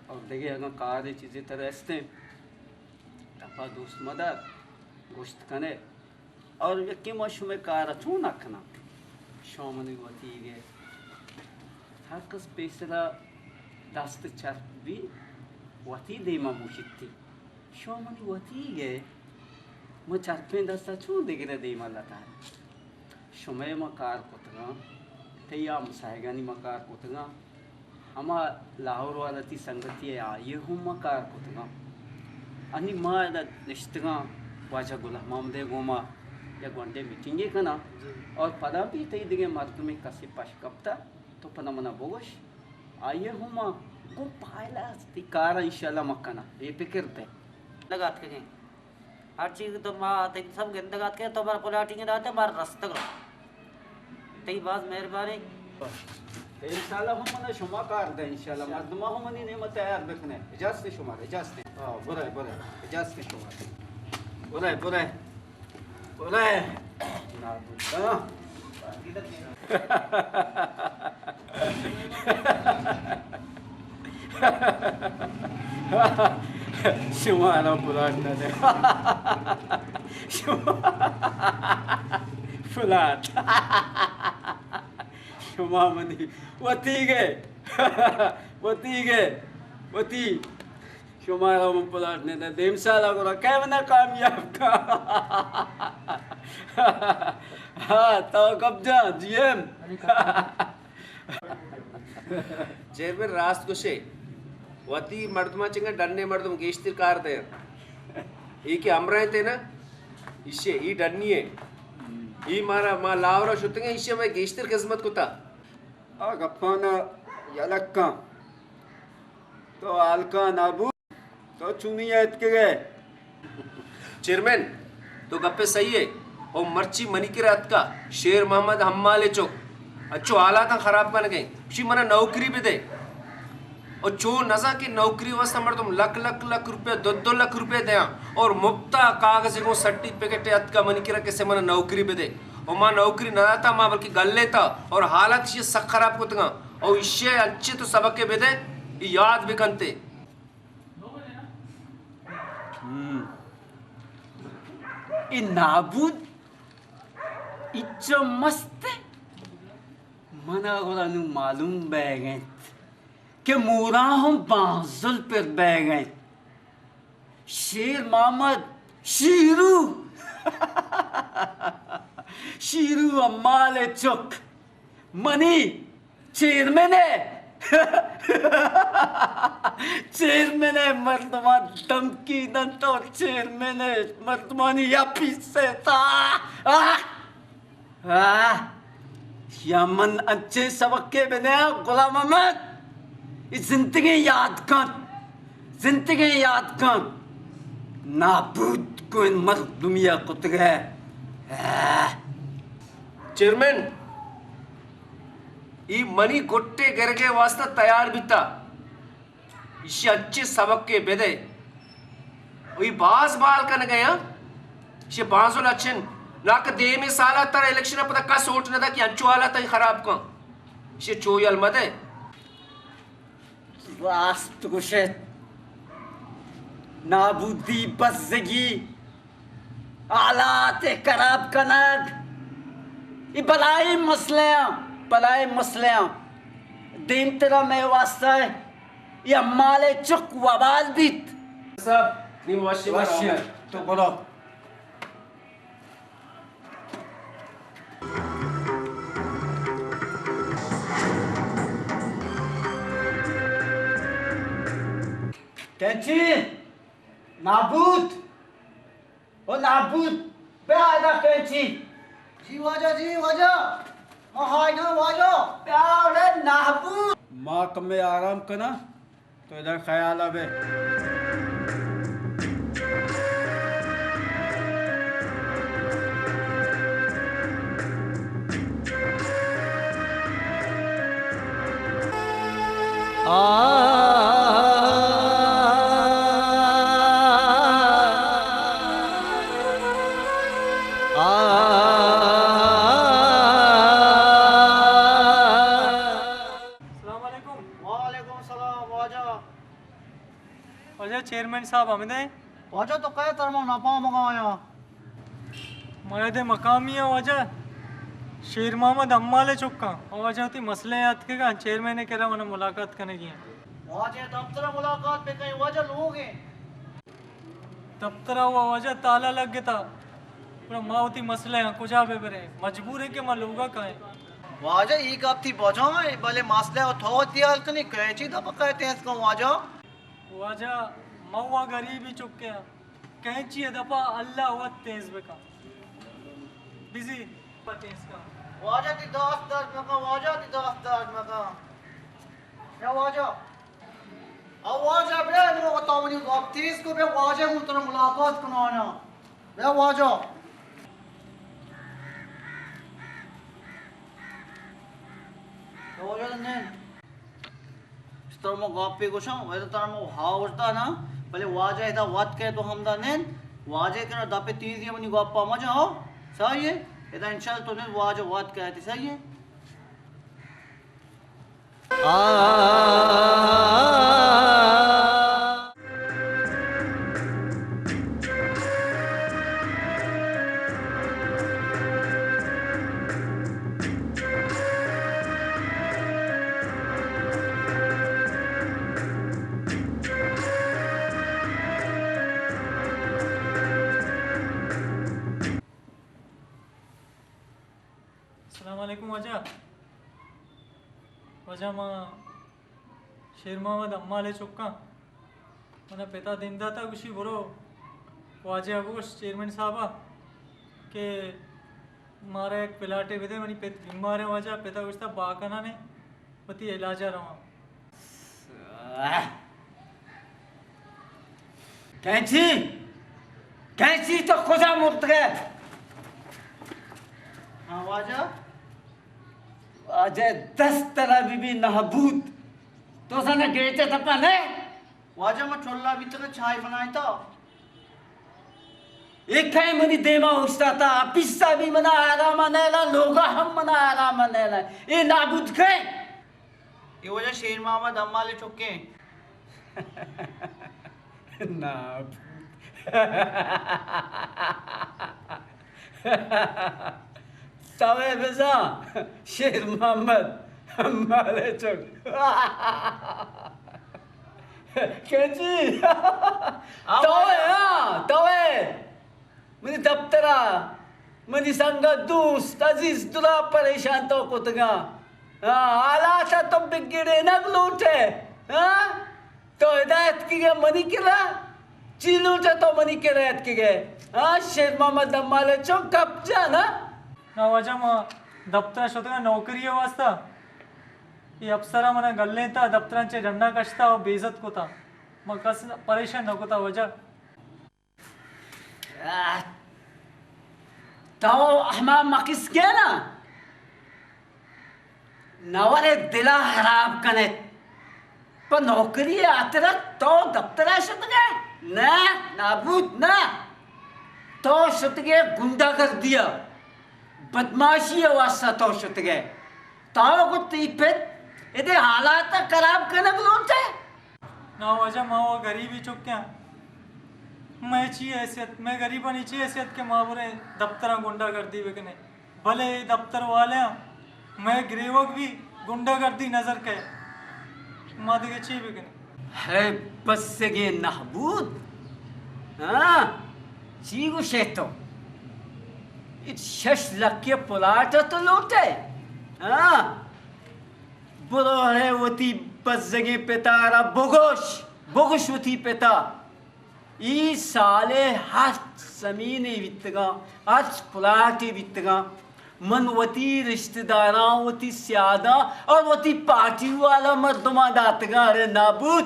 اور دگہ اگاں کارے چیزے ترا استیں، دپا دوست مدار، گوشت کنے۔ اور یکے ما شمئے کارا چون نہ کناں؟ شما منی وتیگ ئے۔ ہر کس پیسرا دست چرپ بی، وتی دیما موشتی۔ شما منی وتیگ ئے۔ من چرپیں دستا چون دگرے دیما لتاں؟ شمئے ما کار کتگاں، تئی ہمساہگانی ما کار کتگاں، ہما لاہور والا تئی سنگتی ء آئی ء ہم ما کار کتگاں۔ انی ما ادا نشتگاں، واجہ گل محمد ء گوما یک گونڈے میٹنگے کناں، جی۔ اور پدا بھی تئی دگہ مردمے کسے پش کپتا تو پدا منا بگوش، آئی ء ہم ما گوں پائلا تئی کار انشاءاللہ ما کناں، بے فکر بے۔ لگا اتکگیں۔ ہر چیز تو ما تئی سب گندگ ات کہ تو مارا پلاٹنگ داتے، مارا رستگ۔ تئی باز مہربانی۔ انشاءاللہ ہم منا شما کار دے، انشاءاللہ مردماں ہم منی نیمت تیار بکنے۔ اجازت شما، اجازت۔ ہاں، برے، برے، اجازت شما۔ برے، برے، برے۔ نہ بوتا۔ شمارا پلاٹ نہ دے۔ شما پلاٹ۔ شما منی وتیگ ئے۔ وتیگ ئے۔ وتی۔ شمارا من پلاٹ نہ دے، دیم سالا گڑا کئے منا کامیاب کا۔ ہاں، تو کب جا، جی ایم۔ چیئرمین راست گوشے، وتی مردماں چنگا ڈنے مردم گیشتر کار دے۔ اے کہ ہمراہ تے نا، ایشے، ای ڈنی ہے۔ ای مارا، ما لاورا شتگیں، ایشے میں گیشتر خدمت کتا۔ آ گپانا یلکاں۔ تو ہلکا نہ بو، تو چونی اتکگ ئے؟ چیئرمین، تو گپے صحیح ہے۔ او مرچی منی کرا اتکا، شیر محمد حمال چک، اچو حالاتاں خراب کنگ ء، گوشی منا نوکری بدے۔ او چو نزاں کہ نوکری واسطہ مردم لکھ لکھ لکھ روپے، دو دو لکھ روپے دیاں، اور مفتا کاغذ گوں سرٹیفکیٹ اتکا منی کرا کسے منا نوکری بدے۔ او ما نوکری نہ داتا، ما بلکہ گل لیتا، اور حالات اشی سک خراب کتگاں۔ او ایشی ء انچیں تو سبقے بدے، ای یاد بکنتے۔ ہم۔ ای نابود، ای چو مست۔ منا گڑا نوں معلوم بیگ انت کہ موراں ہم بانزل پر بیگ انت۔ شیر محمد، شیرو، شیرو امال چک، منی چیئرمین ء، چیئرمین ء مردمان دھمکی دنت اور چیئرمین ء مردمانی اپیس ء تا۔ آہ! آہ! یا من انچیں سبقے بدیاں، غلام محمد، اے زندگیں یاد کن، زندگیں یاد کن، نابود کو ان مردمیا کتگے۔ آہ! چیئرمین، ای منی گٹے گرگے واسطہ تیار بیتا۔ ایشی انچیں سبقے بدے۔ ای باز بال کنگ ء، ہاں؟ ایشی بانزل اچن۔ ناکہ دیمی سالا ترا الیکشن ء پدا کس ووٹ نہ دا کہ انچو حالات ای خراب کن۔ ایشی چو یل مدے۔ راست گوشت۔ نابودی، بزگی، حالات ء خراب کنگ، ای بلاہیں مسئلہ آں، بلاہیں مسئلہ آں۔ دیمترا مئے واسطہ ء ای امال ء چک وبال بیت۔ صاحب، نی وشی وشی۔ تو برو۔ کینچی؟ نابود! او نابود! بیا ادا کینچی! جی واجہ، جی واجہ! ما ہائیگاں واجہ! بیا اڑے نابود! ما کمے آرام کناں، تو ادا خیال ء بے۔ السلام علیکم۔ وعلیکم السلام واجہ۔ صاحب ہمدے۔ واجہ تو کئے؟ ترا ما نپامگا آیاں۔ ما ادے مقامی آں واجہ، شیر محمد حمال ءِ چکاں۔ او واجہ وتی مسئلہ اتکگاں، چیئرمین ءِ کرا منا ملاقات کنگی ایں۔ واجہ دفتر ءَ ملاقات بکن، واجہ لوگ ایں۔ دفتر ءَ واجہ تالا لگتا، گڑا ما وتی مسئلہ آں کجا بہ بریں؟ مجبور ایں کہ ما لوگا کائیں۔ واجہ ای گپ تئی بجا ایں، بلے مسئلہ ءَ تو وتی حل کنئے، کئے چی دپا کئے تیز کن واجہ؟ واجہ، ما وا غریبی چکے آں۔ کینچی ءِ دپا اللہ وت تیز بکن۔ بزی پہ تیز کن۔ واجہ تئی دست درد مکن، واجہ تئی دست درد مکن۔ بیا واجہ۔ او واجہ بیا، نوں تو منی گپ تیز کو، بیا واجہ، من ترا ملاقات کنانا۔ بیا واجہ۔ بیا واجہ نند۔ ترا ما گپے گوشاں، ویدا ترا ما ہاوش دا نا، بلے واجہ ادا وت کئے تو ہمدا نند، واجہ کرا دپے تیزی منی گپا مجا ہو، صحیح ہے؟ ادا انشاءاللہ تو نند واجہ وت کئے تے صحیح ہے؟ السلام علیکم واجہ۔ واجہ، ما شیر محمد حمال ءِ چکاں۔ منا پتا دیم داتا، گوشی برو واجہ ءَ بگوش، چیئرمین صاحب ءَ، کہ مارا یک پلاٹے بدے، منی پت بیمار ایں واجہ۔ پتا گوشتا باکنان ایں، وتی علاج ءَ رواں۔ کینچی؟ کینچی تو کجا مرتگے؟ ہاں واجہ۔ واجہ دست ترا بی بی نابود۔ تو زاناں گیٹ ءِ دپا نئے؟ واجہ ما چلا بیتگاں چائے بنائینتا۔ اے کئے منی دیما اوشتاتا، آپیسا بی منا آراما نیلا، لوگا ہم منا آراما نیلا۔ اے نابود کئے؟ اے واجہ شیر محمد حمال ءِ چکے۔ نابود۔ توئے بزاں شیر محمد حمال ءِ چک۔ کینچی؟ توئے، ہاں، توئے۔ منی دپترا منی سنگت، دوست، عزیز، دلا پریشان تو کتگاں۔ ہاں، حالات تو بگڑینگ لوٹے۔ ہاں؟ تو ہدایت کی گئے منی کرا؟ چی لوٹے تو منی کرا اتکی گئے؟ ہاں، شیر محمد حمال ءِ چک، گپ جانا۔ نا واجہ، ما دپترا شتگاں نوکری ءِ واسطہ۔ اے افسرا منا گلینتا، دپتراں چہ ڈنا کشتا و بے عزت کتا۔ ما کس پریشان نہ کتا واجہ۔ تو ہما مکس کینا؟ نورے دلا خراب کنت۔ پہ نوکری ہاترا تو دپترا شتگے؟ نہ، نابود نہ۔ تو شتگے گنڈا گردیا، بدماشی واسطہ تو شتگے۔ تو گو تئی پت ادے حالات خراب کنگ لوٹے؟ نا واجہ، ما و غریبی چکیاں۔ مئے چی حیثیت، مئے غریبانی چی حیثیت کہ ما بریں دپتراں گنڈا گردی بکنیں؟ بلے اے دپتر والیاں مئے گریوگ بی گنڈا گردی نظر کئے۔ ما دگہ چی بکنیں؟ ہے بسگیں نابود۔ ہاں؟ چی گوشے تو؟ اے شش لکھے پلاٹ تو لوٹے؟ ہاں؟ برو ہے وتی بزگیں پتا را بگوش، بگوش وتی پتا۔ ای سالے ہرچ زمینے بیتگاں، ہرچ پلاٹے بیتگاں، من وتی رشتہ داراں، وتی سیاداں اور وتی پارٹی والا مردماں داتگاں۔ ارے نابود!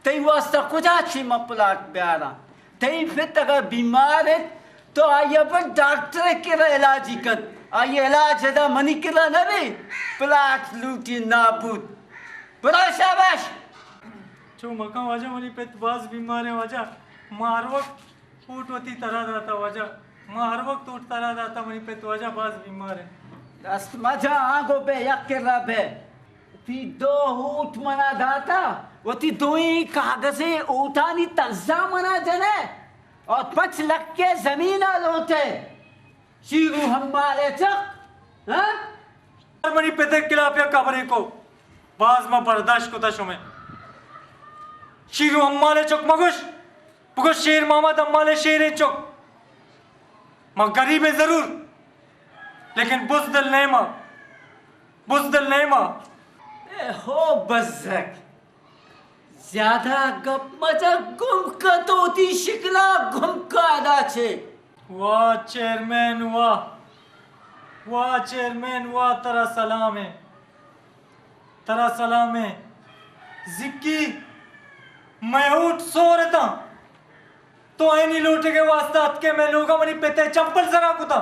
تئی واسطہ کجا چی من پلاٹ بیاراں؟ تئی پت اگر بیمار انت تو آئی ء بر ڈاکٹر ء کرا علاجی کنت۔ آئی ء علاج ادا منی کرا نہ بی، پلاٹ لوٹی نابود۔ برو شاباش۔ چو مکن واجہ، منی پت باز بیمار انت واجہ۔ ما ہر وقت اوٹ وتی ترا داتا واجہ، ما ہر وقت اوٹ ترا داتا، منی پت واجہ باز بیمار انت۔ دست مجا آنگو بے یک کرا بے۔ تی دو اوٹ منا داتا، وتی دوئیں کاغذیں اوٹانی تنزا منا جنے اور پنچ لکھ کے زمین آ لوٹے۔ شیرو حمال ءِ چک، ہاں؟ منی پت ءِ خلاف یک خبرے کو، باز ما برداشت کتا شمے۔ شیرو حمال ءِ چک مگوش، بگوش شیر محمد حمال ءِ شیریں چک۔ ما غریبیں ضرور، لیکن بزدل نہ ما، بزدل نہ ما۔ اے ہو بزگ، زیادہ گپ مجا، گم کا تو وتی شکلا گم کا ادا چے۔ واہ چیئرمین واہ، واہ چیئرمین واہ، ترا سلام ہے، ترا سلام ہے۔ زکی مئے اوٹ سور اتاں، تو اینی لوٹگے واسطہ اتکے مئے لوگا منی پتے چمپل سرا کتا۔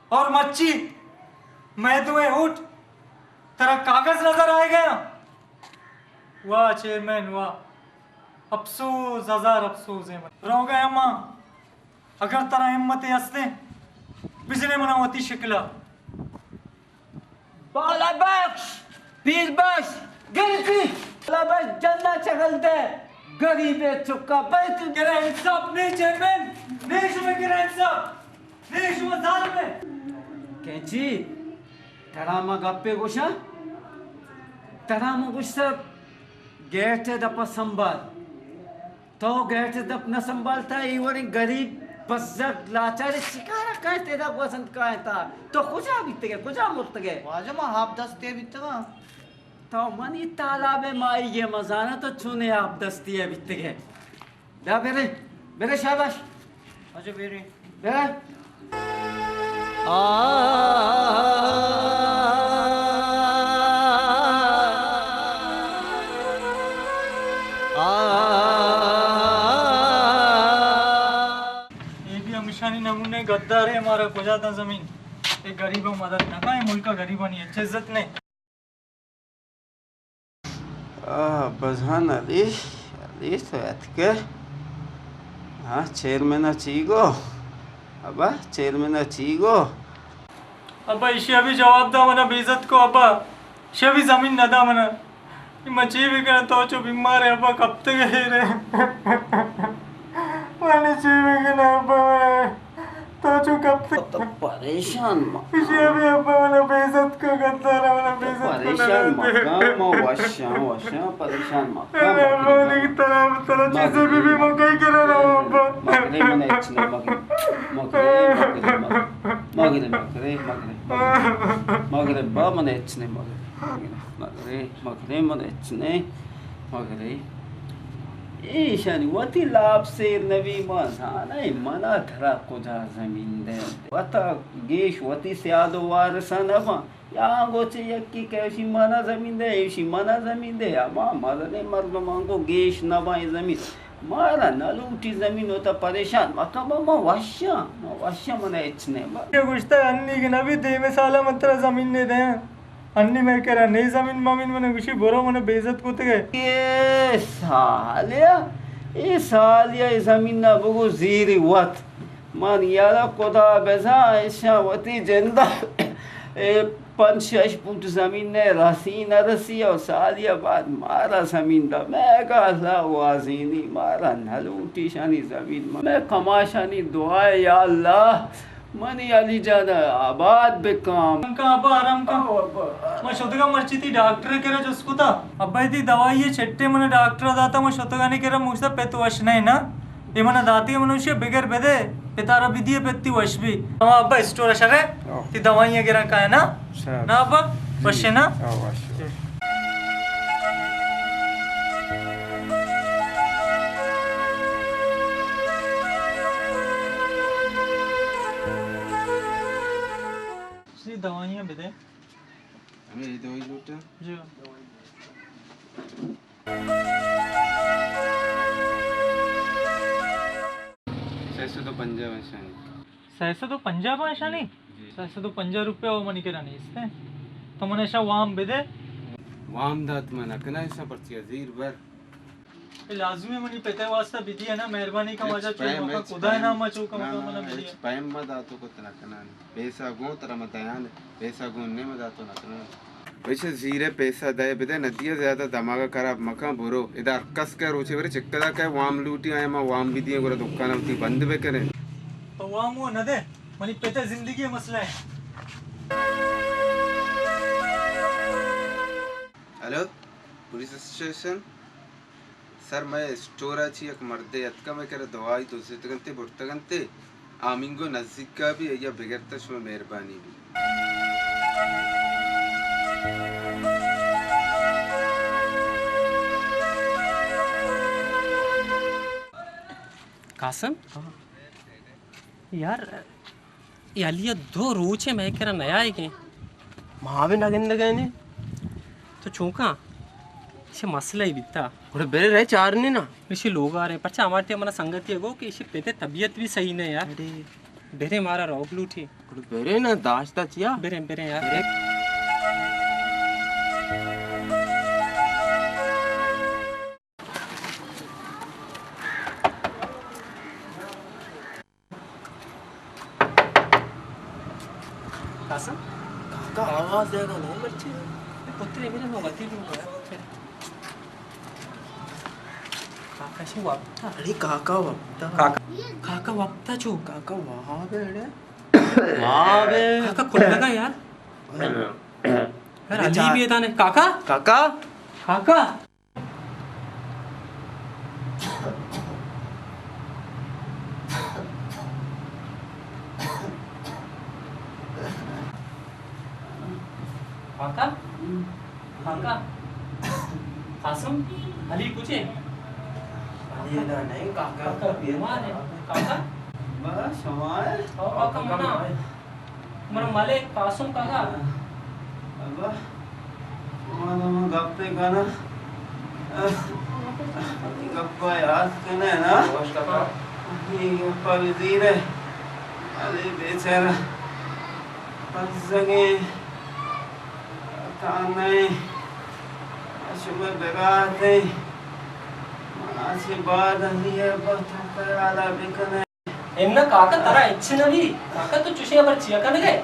اور مرچی مئے دوئیں اوٹ ترا کاغذ نظر آئے گیا۔ واہ چیئرمین واہ، افسوس، ہزار افسوس ہے۔ روگا اما، اگر ترا ہمت ہستیں، بجنے منا وتی شکلا۔ بالا بخش، پیر بخش، گرتی۔ بالا بخش جندا چگل دے، غریب چکا بیت۔ کرا انصاف نے چیئرمین، نے شما کرا انصاف، نے شما ظالم ہے۔ کینچی، ترا ما گپے گوشاں، ترا ما گوشتا گیٹ دپا سنبھال۔ تو گیٹ دپ نہ سنبھالتا، اے وڑیں غریب بزگ لاچار چکارا کائنت ادا گوزند کائنتا؟ تو کجا بیتگے، کجا مرتگے؟ واجہ ما آپ دستی بیتگاں۔ تو منی تالاب ماہیگے مزانا تو چونے آپ دستی بیتگے۔ دا برے، برے شاباش۔ اچھا برے۔ برے۔ اے بھی ہمشانی نمونے غدار ہے، ہمارا کجا تھا زمین۔ اے غریباں مدد نہ کھائیں، ملک کا غریبانی اچھے عزت نے۔ آ، بزاں علی، علی تو اتکے۔ ہاں، چیئرمین ءَ چی گو؟ ابا، چیئرمین ءَ چی گو؟ ابا، ایشی ابھی جواب دا، منا بے عزت کو ابا۔ ایشی ابھی زمین نہ دا منا۔ ما چی بکناں، تو چو بیمار ہے ابا، کپتگے رے۔ من چی بکناں ابا، تو چو کپتگے۔ تو پریشان مکن۔ ایشی ابھی ابا منا بے عزت کو، غدار منا بے عزت کو۔ پریشان مکن، ما وشاں، وشاں، پریشان مکن۔ ارے ابا، لیکن ترا، ترا چیزے بھی، بھی مکئی کرا نا ابا۔ مگرے من اچ نہ، مگرے، مگرے، مگرے، مگرے، مگرے، مگرے، مگرے، مگرے، با من اچ نہ، مگرے، مگرے، مگرے، مگرے، من اچ نہ۔ مگرے ایشانی وتی لاپ سیر نبی، ما زانئے منا ترا کجا زمین دے۔ وتا گیش وتی سیاد و وارثا نباں۔ یا آنگو چہ یکی کہ ایشی منا زمین دے، ایشی منا زمین دے، ہما مزنیں مردم آنگو گیش نباں اے زمین۔ مارا نہ لوٹی زمین، وتا پریشان مکن، ما، ما وشاں، ما وشاں، منا ہچ نہ با۔ یہ گوشتہ انی کہ نبی دیمے سالا من ترا زمین نے دیں۔ انی مئے کرا نئے زمین ممین، من گوشی برو، من بے عزت کتگے۔ اے سالیا، اے سالیا اے زمین نا بگو زیر وت۔ من یارا خدا بزاں ایشاں وتی جندا اے پنچ شش فٹ زمین نے رسی نہ رسی اور سالیا بعد مارا زمین دا۔ مئے گا اللہ وازینی، مارا نہ لوٹی شانی زمین۔ مئے کماشانی دعا ہے یا اللہ۔ منی علی جان آباد بکام۔ آرام کن ابا، آرام کن۔ او ابا۔ من شتگا مرچی تی ڈاکٹر کرا جست کتا۔ ابا تی دوائی چھٹے من ڈاکٹر داتا، من شتگانی کرا موشتا پت وش نہ نا۔ اے من داتی من وشی بگر بدے، پتارا بدی پتی وش بی۔ ہما ابا اسٹور شرے، او۔ تی دوائی گرا کائے نا؟ شر۔ نا ابا، جی۔ وش نا؟ او، وش۔ دوائیاں بدے۔ ہمیں یہ دوائی لوٹا؟ جی۔ سئے سد و پنجاہ ایشانی۔ سئے سد و پنجاہ ایشانی؟ جی۔ سئے سد و پنجاہ روپیہ او منی کرا نیست ہے۔ تو من ایشا وام بدے۔ وام دات من نہ کناں ایشا، پرچی زیر بر۔ اے لازمی منی پتے واسطہ بدی ہے نا، مہربانی کا واجہ چو مکا، خدا نام ما چو کم کم نہ بدی۔ پیم ما داتو کو تنا کنان۔ پیسہ گون ترا ما دیان، پیسہ گون نے ما داتو نہ کنان۔ بچے زیرے پیسہ دئے بدئے، نہ دیئے زیادہ دماغ خراب مکن، برو۔ ادا ہر کس کہ روچے برے چکدا کہ وام لوٹی، آیا ما وام بدییں، گڑا دکان وتی بند بکنے۔ تو وام وہ نہ دے، منی پتے زندگی مسئلہ ہے۔ Hello, police station? سر، مئے اسٹور ءَ چہ یک مردے اتکہ، مئے کرا دوائی دزتگ انت، برتگ انت۔ آمینگو نزیک ءَ بی، آئی ءَ بگر تہ شمئے مہربانی بی۔ قاسم؟ یار، اے علی ءَ دو روچ ءَ مئے کرا نیائیگ ایں۔ ما بھی نہ گندگ ءَ ایں۔ تو چونکا؟ چہ مسئلہ ای بیتا۔ گڑا برے رہ چارنے نا۔ ایشی لوگ آ رہے، پرچا ہمارے منا سنگتی گو کہ ایشی پتے طبیعت بھی صحیح نہیں یار۔ ارے۔ برے مارا روگ لوٹی۔ گڑا برے نا، داشتا چیا؟ برے، برے یار۔ برے۔ قاسم؟ کاکا، آواز دیگا نہیں مرچی۔ پترے میرے، ما وتی لوگ ہے۔ کاکا شی وپتا۔ اڑے کاکا وپتا۔ کاکا۔ کاکا وپتا چو؟ کاکا واب ہے اڑے۔ واب ہے۔ کاکا کل لگا یار۔ یار، علی بھی دانے۔ کاکا؟ کاکا؟ کاکا؟ کاکا؟ کاکا؟ قاسم؟ علی کجے؟ علی ادا نہیں، کاکا۔ کاکا بیمار ہے۔ کاکا؟ بس، شما ہے؟ او کاکا، منا۔ من ملک قاسم کاکا۔ ابا، شما تو من گپے کنا۔ گپا یاد کنے نا؟ اے گپا بزیرے۔ علی بیچارہ پزگیں، تانے شما براتیں۔ منا چہ بعد علی ابا تو خیالا بکنے۔ اناں کاکا، ترا ہچ نہ بی۔ کاکا، تو چشیں ہبر چیا کنگ ئے؟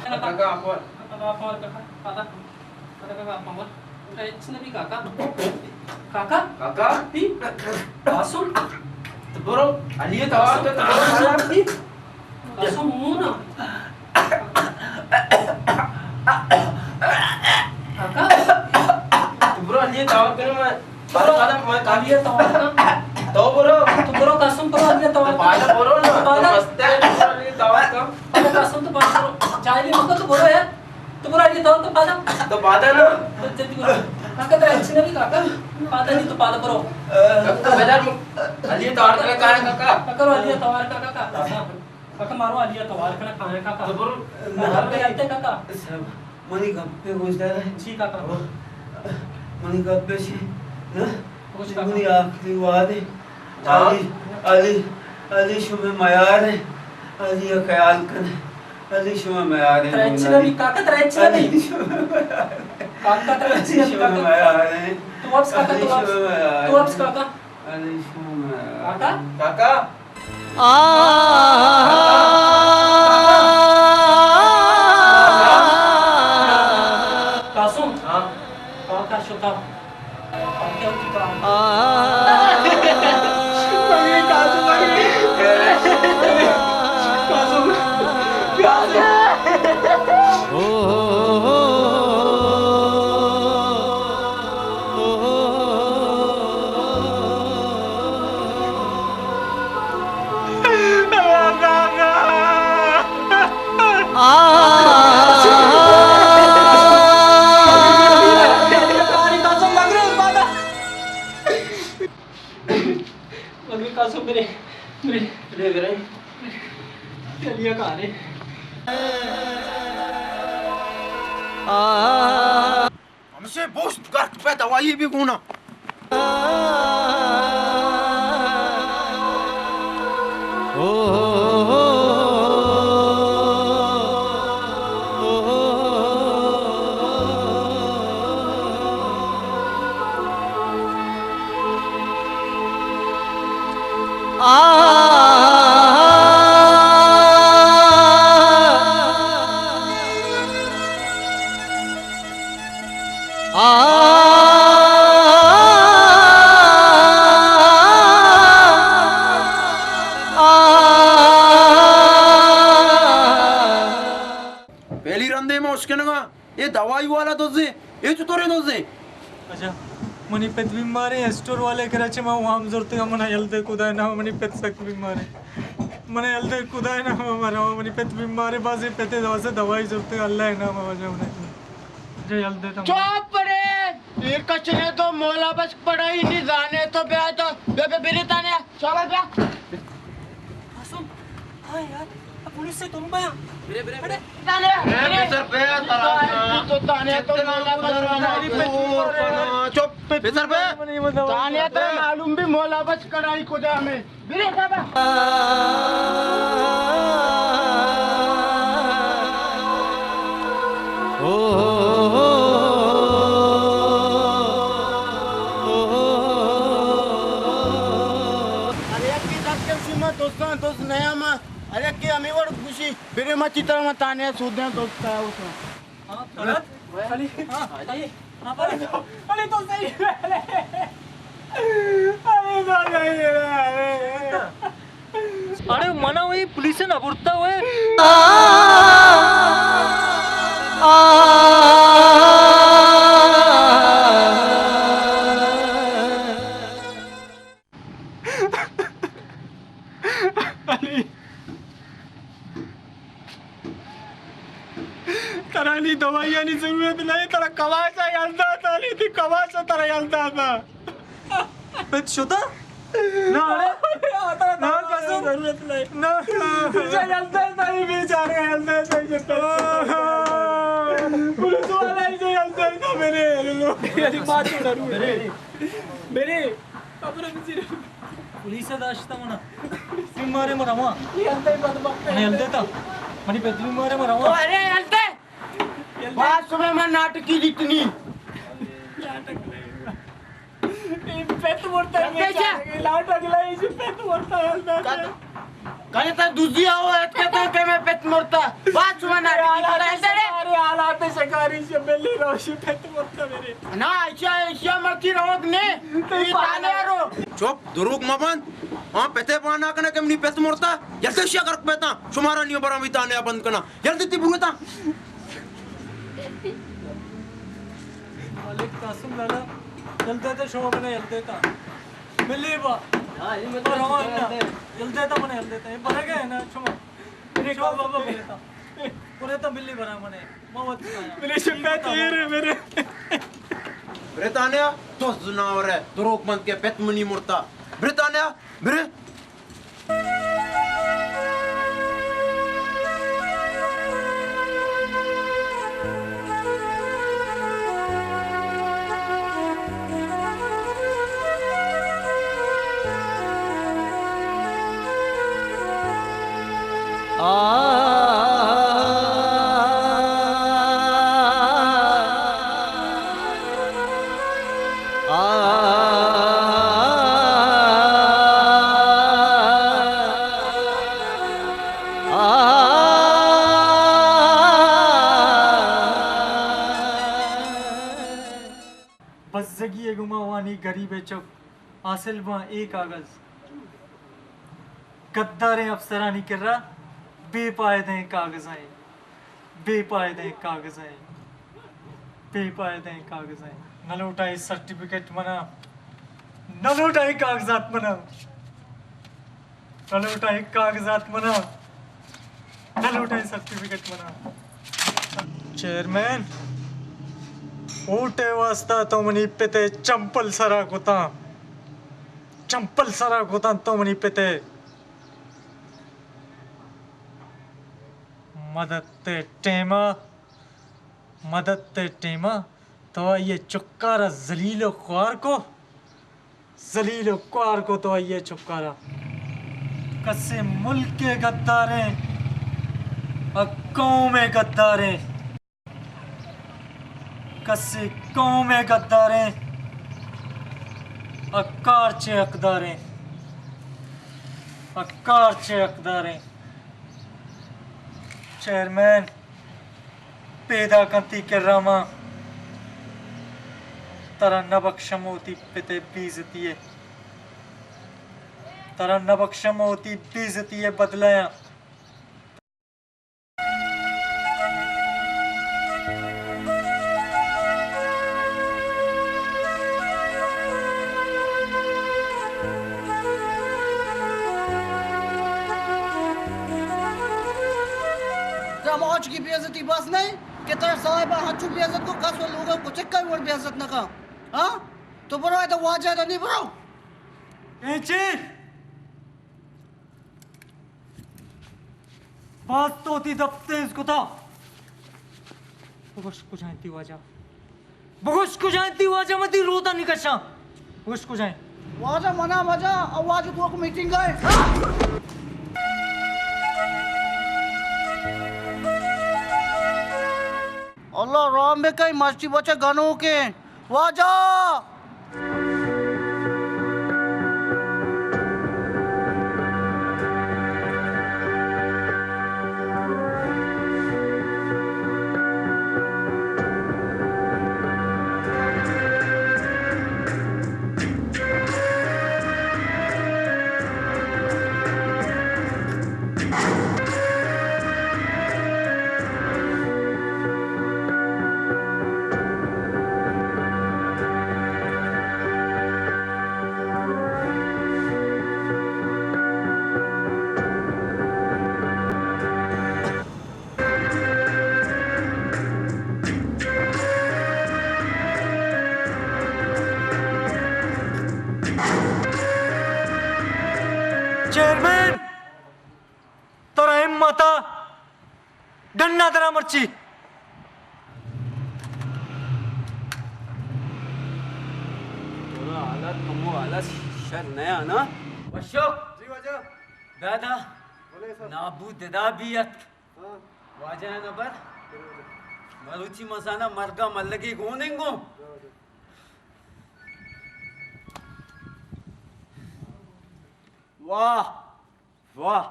کاکا، آپ ور۔ کاکا، آپ ور، کاکا۔ کاکا، کاکا، کاکا، آپ ور۔ ترا ہچ نہ بی کاکا۔ کاکا؟ کاکا؟ بی؟ قاسم؟ تو برو، علی توار کن، تو برو۔ قاسم، مو نا۔ کاکا۔ تو برو، علی توار کن، میں برو، علی توار کن۔ تو برو۔ تو برو قاسم، برو علی توار کن۔ پادا برو نا، تو پادا۔ مست ہے، برو علی توار کن۔ برو قاسم، تو پادا برو۔ جاہلی مکو، تو برو یار۔ تو برو علی توار کن، پادا۔ تو پادا نا۔ تو جلدی برو۔ کاکا، ترا ہچ نہ بی کاکا۔ پادا نہیں، تو پادا برو۔ کاکا، تو بیدار مک-، علی توار کن کاکا۔ کاکا، علی توار کن کاکا۔ کاکا، مارو علی توار کن کاکا۔ تو برو۔ کاکا، تو یاد ہے کاکا۔ منی گپے گوش دار۔ جی کاکا۔ منی گپے شی۔ نا؟ گوش کاکا۔ منی آخری وعدے۔ ہاں۔ علی، علی، علی شمے میار ہے۔ علی خیال کنے۔ علی شمے میار ہے۔ ترا ہچ نہ بی کاکا، ترا ہچ نہ بی۔ علی شمے میار ہے۔ کاکا، ترا ہچ نہ بی کاکا۔ علی شمے میار ہے۔ تو واپس کاکا، علی تو واپس۔ شمے میار ہے۔ تو واپس کاکا۔ علی شمے میار ہے۔ کاکا۔ کاکا۔ قاسم۔ ہاں۔ کاکا شتا۔ کاکا وتی کار۔ قاسم۔ قاسم۔ مگر قاسم برے، برے۔ برے، برے۔ چلیا کارے۔ ہمشے بوشت گرک پہ دوائی بھی گونا۔ اشکنگا، اے دوائی والا دزے، اے چطورے دزے؟ اچھا، منی پت بیمارے، اسٹور والے کرا چہ ما وام زرتگا، منا یل دے خدائے نام، منی پت سک بیمارے۔ منا یل دے خدائے نام، مرا منی پت بیمارے، بازیں پتے دوازہ دوائی زرتگا، اللہ نام واجہ منا۔ جا یل دے تا۔ چپ رے! ایر کچنے تو مولا بس پڑھائی نہیں جانے تو بیا تو، بیا، بیا، بیا، تانے۔ شاباش، بیا۔ قاسم، ہاں یار، اب پولیس سے تم بیا۔ برے، برے، برے۔ تانے، اے، برے۔ بے سر پہ ترا تو تانے تو جتنا مولا بس ادھر پڑھائی۔ چپ، بے سر پہ۔ تانے تو معلوم بھی مولا بس کڑائی کجا میں۔ برے بابا۔ ہر یکے دست کشی ما دوستاں، دوست نیا ما۔ ہر یکے ہمے وڑ گوشی، برے ما چی طرح ما تانے سودیں دوست آیا اس میں۔ ہاں، بھرت؟ علی، ہاں، علی، ہاں، بھرت۔ علی تو صحیح ہے۔ علی تو صحیح ہے۔ اڑے منا وہی پولیس نہ برتا ہوئے۔ علی، ترا نی دوائیانی ضرورت نہیں، ترا کماشا یل داتا، علی، تئی کماشا ترا یل داتا۔ پت شتا؟ نہ، اڑے۔ نہ، قسم۔ ضرورت نہیں۔ نہ۔ ایشا یل داتا، یہ بیچارہ یل داتا، یہ پت شتا۔ پولیس والا ایشا یل داتا میرے۔ علی، بات چھوڑ۔ میرے۔ پولیس داشتا منا۔ بیمارے مرا ما۔ یل دے بدبخت۔ یل دیتا۔ منی پت بیمارے مرا ما۔ ارے یل دے۔ بات سمے من ناٹکی جتنی۔ اے پت مرتا ہے، یل دے چا؟ بیچارہ، لاٹ اگلا ہے، اے پت مرتا ہے، یل دے۔ کنے تا دوزی آو، اتکے تو کہ میں پت مرتا۔ بات سمے ناٹکی جتنی۔ ارے حالات شکاری سے ملی روشی پت مرتا میرے۔ نا، ایشا، ایشا مرتی روگ نے۔ تئی پانے رو۔ چپ، دروگ مبند۔ ہاں، پتے پانا کنے کہ منی پت مرتا۔ یل دے شیا کرک پیتا۔ شمارا نیو برا می تانے بند کنا۔ یل دے تی بروتا۔ مالک قاسم لالا، یل دیتا شما منا یل دیتا۔ ملی با۔ ہاں، یہ مطلب روان نا۔ یل دیتا منا یل دیتا۔ یہ برگے نا شما۔ میرے کال بابا بریتا۔ بریتا ملی برا منے۔ ما وقت آیا۔ میرے شپے تیر ہے میرے۔ بریتانیا، تو زناور ہے۔ دروگ بند کے پت منی مرتا۔ بریتانیا، برے۔ بزگی ء گما وانی گریب ء چک حاصل باں اے کاغذ۔ گداریں افسرانی کرا بے پائدیں کاغذ ایں، بے پائدیں کاغذ ایں، بے پائدیں کاغذ ایں۔ نہ لوٹائی سرٹیفکیٹ منا، نہ لوٹائی کاغذات منا۔ نہ لوٹاں اے کاغذات منا، نہ لوٹاں اے سرٹیفکیٹ منا۔ چیئرمین، ووٹ ء واسطہ تو منی پت ء چمپل سرا کتاں، چمپل سرا کتاں تو منی پت ء۔ مدد ء ٹیما، مدد ء ٹیما تو آئی ء چکارا ذلیل و خوار کو۔ ذلیل و خوار کو تو آئی ء چکارا۔ کسے ملک ء گداریں، ء قوم ء گداریں۔ کسے قوم ء گداریں، ء کارچ ء حقداریں۔ ء کارچ ء حقداریں۔ چیئرمین، پیداک انت تئی کرا ما، ترا نہ بخشم وتی پت ء بے عزتی ء، ترا نہ بخشم وتی بے عزتی ء بدلہ ء۔ آچکی بے عزتی بس نہ اِنت کہ ترا صاحب ءَ ہنچو بے عزت کو، کس و لوگ ءَ کچک ءِ وڑ بے عزت نہ کن۔ ہاں؟ تو برو، ادا واجہ ادا نی، برو۔ اے چیر! باز تو وتی دپ تیز کتا۔ بگوش کجا اِنت تئی واجہ؟ بگوش کجا اِنت تئی واجہ؟ من تئی رودا نی کشاں۔ بگوش کجا اِنت؟ واجہ منا مجا، او واجہ تو کو میٹنگ ءَ۔ اللہ رحم بکئی، مرچی بچہ گنوکیں۔ واجہ! چیئرمین! ترا ہمت ءَ ڈنا درا مرچی۔ ترا حالت کمو حالت شر نیا نا؟ وشو۔ جی واجہ۔ دادا۔ بولے سر۔ نابود ددا بی اتک۔ ہاں۔ واجہ ءَ نبر۔ بولے واجہ۔ مروچی مزانا مرگا ملگی گوننگو۔ جی واجہ۔ واہ۔ واہ!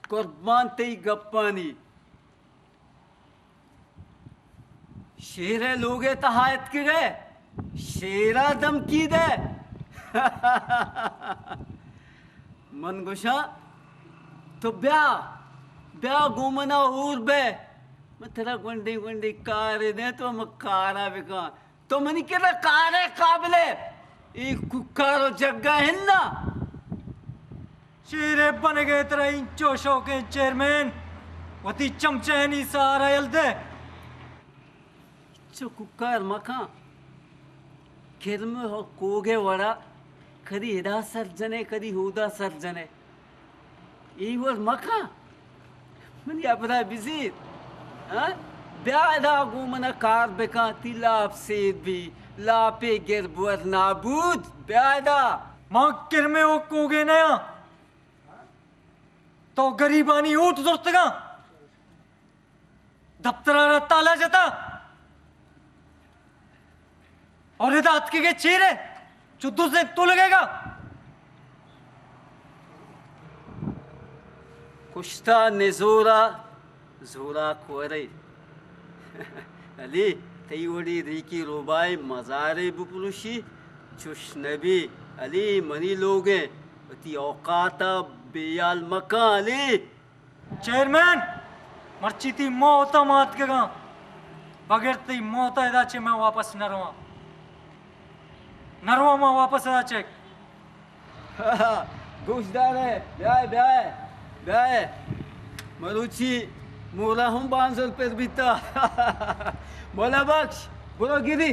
قربان تئی گپانی۔ شیر ءِ لوگ ءِ تہا اتکگ ئے، شیر ءَ دمکی دئے۔ من گوشاں، تو بیا، بیا گوں من ءَ ہور بئے۔ من ترا گونڈیں گونڈیں کارے دئیں، تو ہمے کار ءَ بکن۔ تو منی کرا کار ءِ قابل ئے، اے کوکار ءُ جگا ہنا۔ شیر ءِ بنگ ءِ ترا اینچو شوق ایں چیئرمین، وتی چمچہانی سہارا یل دئے۔ چو کوکار مکن، کرم ءُ کوگ ءِ وڑا کدی ادا سر جنے، کدی اودا سر جنے۔ اے وڑ مکن، منی ہبرا بزیر۔ ہاں؟ بیا ادا گوں منا کار بکن، تئی لاپ سیر بی، لاپے گر بور نابود۔ بیا ادا۔ من کرمے ءُ کوگے نیاں۔ تو گریبانی اوٹ زرتگاں۔ دپتر ءَ را تالا جتا اور ادا اتکگے چیرے چو دزیں تولگے گا۔ کشتا نزورا زوراک ورے۔ علی، تئی وڑی ریکی روبائی مزارے بپروشی، چوش نبی۔ علی، منی لوگیں، وتی اوقاتا بے حال مکن علی۔ چیئرمین، مرچی تئی موت ءَ ما اتکگاں، بغیر تئی موت ءَ ادا چہ من واپس نہ رواں، نہ رواں ما واپس ادا چہ۔ گوش دارے، بیائے، بیائے، بیائے۔ مروچی مورا ہم بانزل پر بیتا۔ مولا بخش، برو گری۔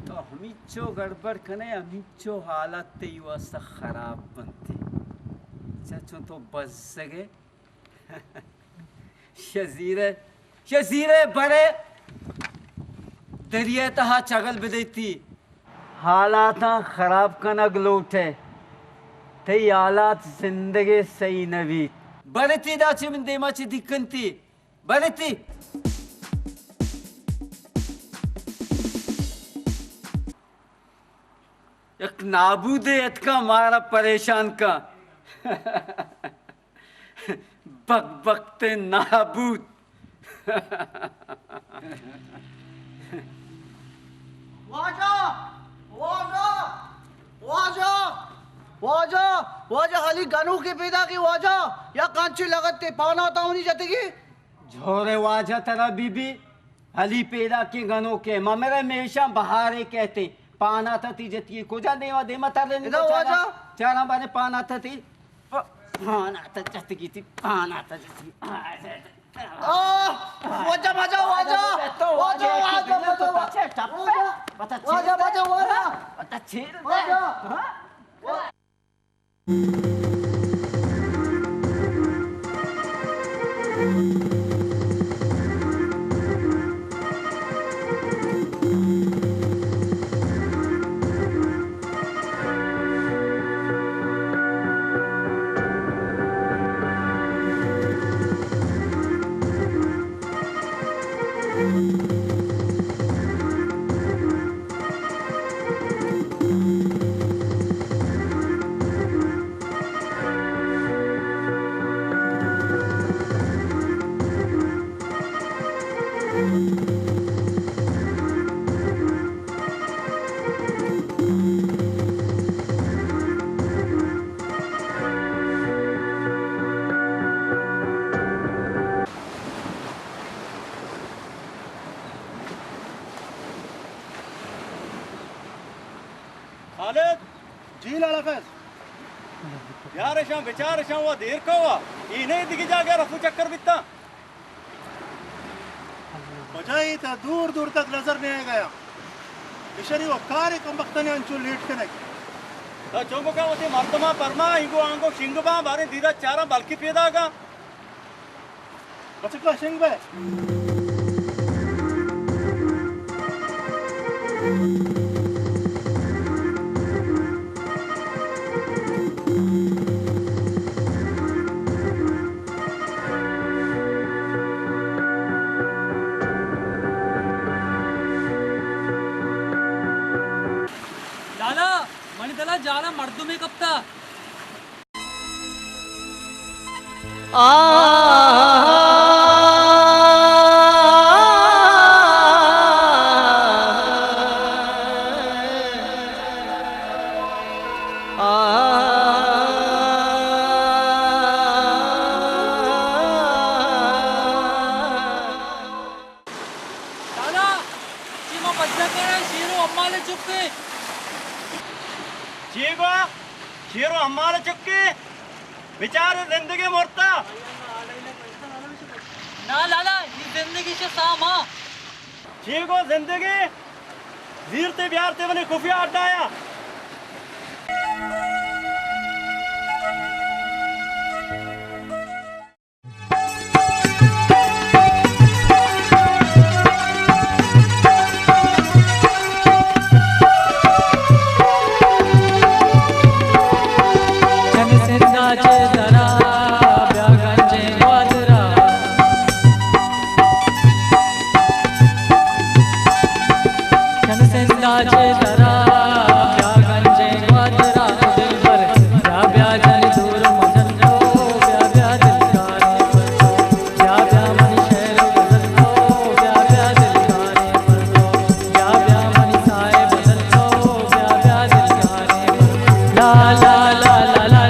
تو ہمیچو گڑبڑ کنے، ہمیچو حالت تئی واسطہ خراب بنتی۔ چچو تو بزگے۔ شزیرے، شزیرے برے دریا تہا چگل بدیتی۔ حالاتاں خراب کنگ لوٹے۔ تئی حالات زندگے سہی نہ بیت۔ برتی دا چہ من دیما چہ دکنتی۔ برتی۔ یک نابودے اتکا مارا پریشان کا۔ بک بکتے نابود۔ واجہ! واجہ! واجہ! واجہ! واجہ، ہلی گنوکے پیداکے واجہ! یا کانچے لگتے پانا تاونی جتگی؟ جھورے واجہ، ترا بی بی ہلی پیداکے گنوکے، ممرے میشاں بہارے کہتے، پانا تتی جتگی، کجا دیما دیما ترے ادا واجہ؟ چاراں بارے پانا تتی، پانا تتی جتگی، پانا تتی جتگی۔ آہ! واجہ، واجہ، واجہ! واجہ، واجہ، واجہ! واجہ، واجہ، واجہ! واجہ! خالد! جی لالا فیض۔ بیار اشاں، بچار اشاں، وا دیر کوا۔ اے نہ دگہ جاگہ رفو چکر بیتا۔ واجہ، اے تا دور دور تک نظر نیایگا۔ اشانی وا کارے کمبختانی انچو لیٹ کنگ۔ تا چون بکا وتی مردماں پرما، اینگو آنگو شنگ باں، باریں دیرا چاراں بلکیں پیداگاں۔ بچکا شنگ بئے۔ لالا، منی دلا جالا مردمے کپتا۔ لالا، چی ما پجا کرا شیر و امال چکے۔ چی گوا؟ شیر و امال چکے؟ بچار زندگی مرتا۔ نا لالا، اے زندگی چہ ساما۔ چی گو زندگی؟ زیرتے بیارتے منی خفیہ اڈایا۔ چن سندا چہ درا بیا گنجیں گوادرا۔ چن سندا چہ درا بیا گنجیں گوادرا، دلبر بیا بیا جن دور مزن تو، بیا بیا دلداریں پر تو، بیا بیا منی شہر غزل تو، بیا بیا دلداریں پر تو، بیا بیا منی صاحب غزل تو، بیا بیا دلداریں پر تو۔ لا لا لا لا۔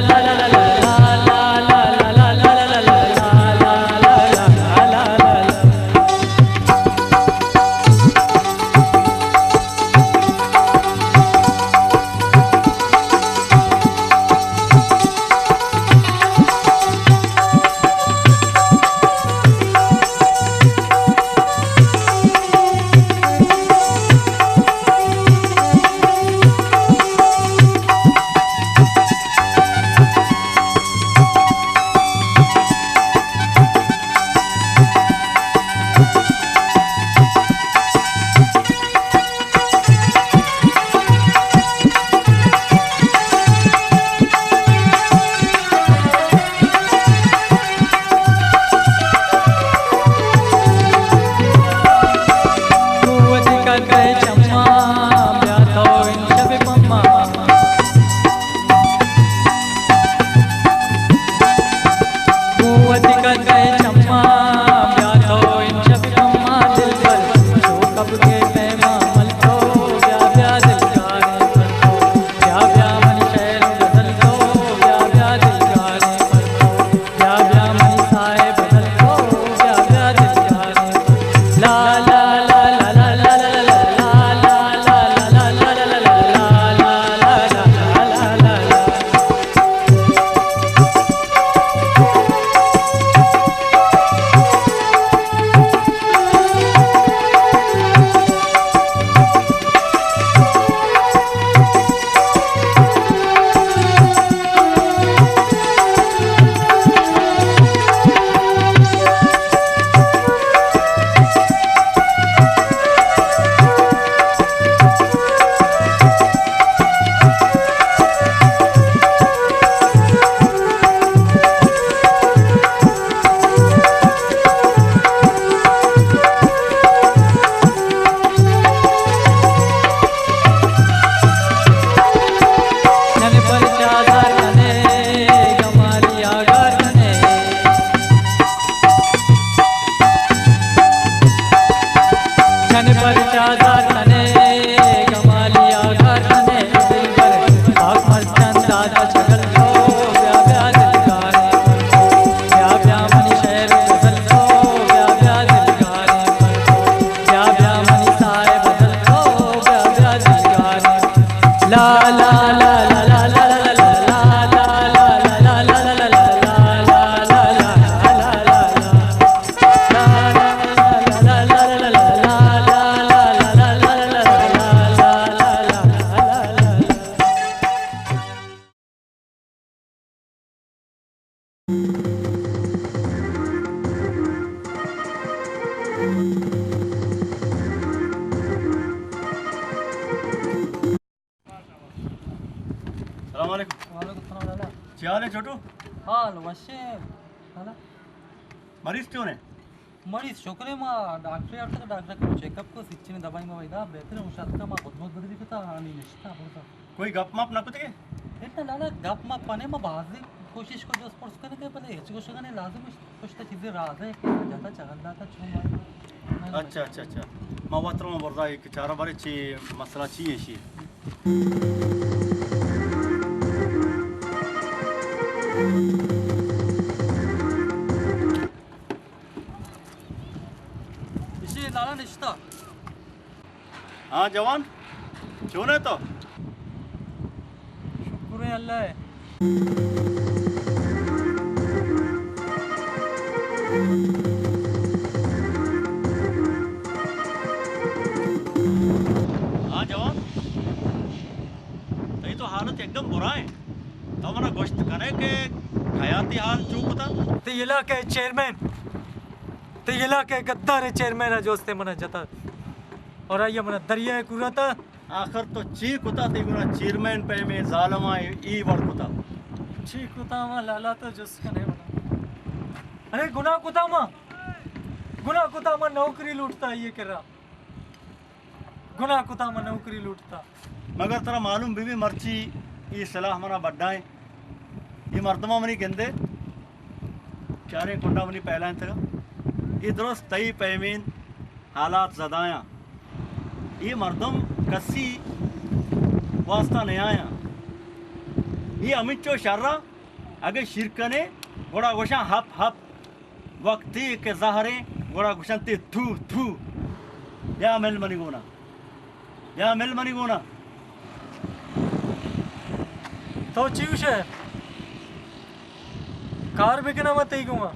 السلام علیکم۔ وعلیکم السلام لالا۔ چی حال ہے چھوٹو؟ حال وشے لالا۔ مریض کیوں نے؟ مریض شکر ہے، ما ڈاکٹر یار تک ڈاکٹر کو چیک اپ کو سچنے دوائی ما ویدا بہتر ہے، شاید کا ما خود بدلی کتا آنی نشتا بولتا۔ کوئی گپ مپ نہ کتے؟ اتنا لالا گپ مپ پنے ما بازی کوشش کو جو پرس کنے کے پہلے ہچ گوشگا نے لازم ہے، کچھ تو چیزیں راز ہے کہ جاتا چگل داتا چھو مارے۔ اچھا، اچھا، اچھا۔ ما واتر ما برزا ایک چارہ بارے چی مسئلہ چی ہے شی؟ اشی لالا نشتا۔ ہاں جوان، چون ہے تو؟ شکر ہے اللہ ہے۔ ہاں جوان، تئی تو حالت یکدم برا ہے۔ تو منا گوشت کنے کہ حیاتی حال چو کتا؟ تئی علاقہ چیئرمین، تئی علاقہ گدار چیئرمین جو استے منا جتا اور آئیے منا دریائے کورا تا۔ آخر تو چی کتا تئی گنا چیئرمین پیمیں ظالماں ای وڑ کتا؟ چی کتا ما لالا تو جس کنے منا۔ ارے گناہ کتا ما، گناہ کتا ما نوکری لوٹتا یہ کرا۔ گناہ کتا ما نوکری لوٹتا۔ مگر ترا معلوم بی بی مرچی ای سلاح منا بڈائیں۔ ای مردماں منی گندے چاریں کنڈا منی پہلائیں تگا۔ ای درست تئی پیمین حالات زدایاں۔ اے مردم کسی واسطہ نیایاں۔ اے ہمینچو شرا اگہ شیر کنے گڑا گوشاں ہپ ہپ۔ وقتی کہ زہریں گڑا گوشنتی تھو تھو۔ بیا مل منی گونا۔ بیا مل منی گونا۔ تو چی گوشے؟ کار بکناں ما تئی گوما۔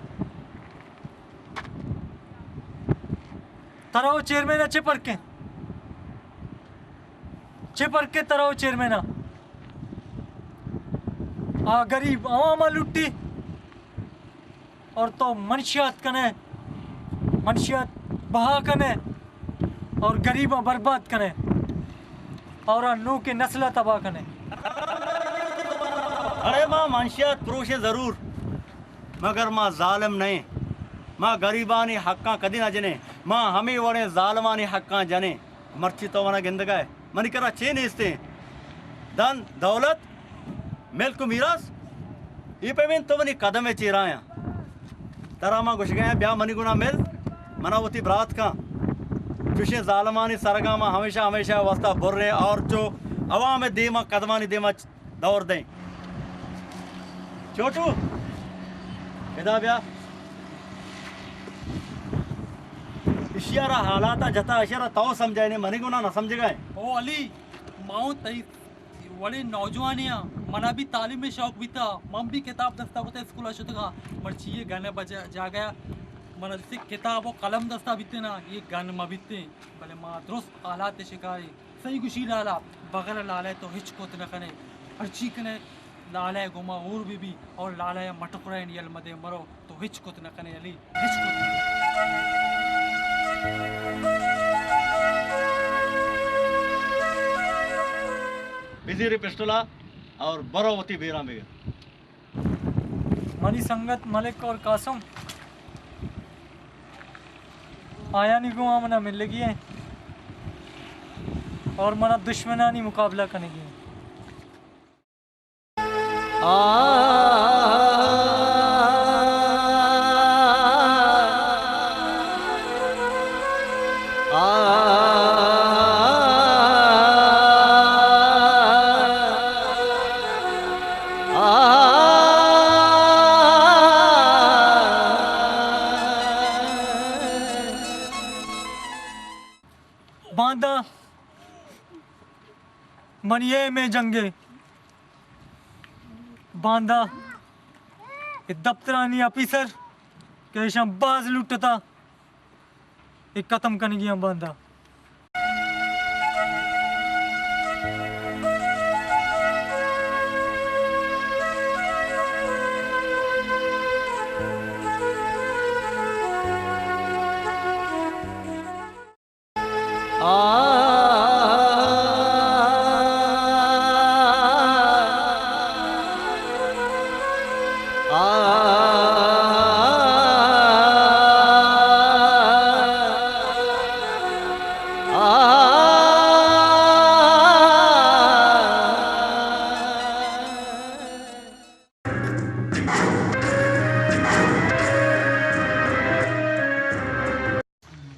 ترا او چیئرمین ء چے پرکیں؟ چے پرکیں ترا او چیئرمین ء؟ آ گریب عوام ء لٹی اور تو منشیات کنے، منشیات بہا کنے اور گریباں برباد کنے اور آ نوکیں نسل ء تباہ کنے۔ اڑے ما منشیات پروشیں ضرور، مگر ما ظالم نہ ایں۔ ما گریبانی حقاں کدی نہ جنیں۔ ما ہمے وڑیں ظالمانی حقاں جنیں۔ مرچی تو منا گندگا ئے۔ منی کرا چے نیستیں؟ دن، دولت، ملک و میراث؟ اے پیمیں تو منی قدم ء چیرایاں۔ ترا ما گوشگایاں بیا منی گنا مل، منا وتی برات کن۔ چوشیں ظالمانی سرگاں ما ہمیشہ ہمیشہ واسطہ بریں اور چو عوام دیما قدمانی دیما دور دیں۔ چھوٹو، ادا بیا۔ اشیارا حالاتا جتا، اشیارا تو سمجھائینے، منی گنا نہ سمجھگائیں۔ او علی، ما اوں تئی وڑیں نوجوانے آں، منا بھی تعلیم ء شوق بیتا، من بھی کتاب دستا کتا اسکولا شتگاں، مرچی یہ گن بجا-، جاگہ من سے کتاب و قلم دستا بیتے نا، یہ گن مہ بیتے، بلے ما درست حالات شکاریں۔ صحیح گوشی لالا، بغیر لالا تو ہچ کت نہ کنے۔ ہرچی کنے لالا گما ہور بی بی اور لالا مٹکرین یل مدے مرو تو ہچ کت نہ کنے علی، ہچ کت نہ کنے۔ بزیر پسٹولا اور برو وتی بیراں بگر۔ منی سنگت ملک اور قاسم آیانی گوں آ منا ملگی ایں اور منا دشمنانی مقابلہ کنگی ایں۔ باندا منی اے میں جنگے، باندا اے دپترانی آفیسر کہ ایشاں باز لٹتا، اے ختم کنگی ہم باندا۔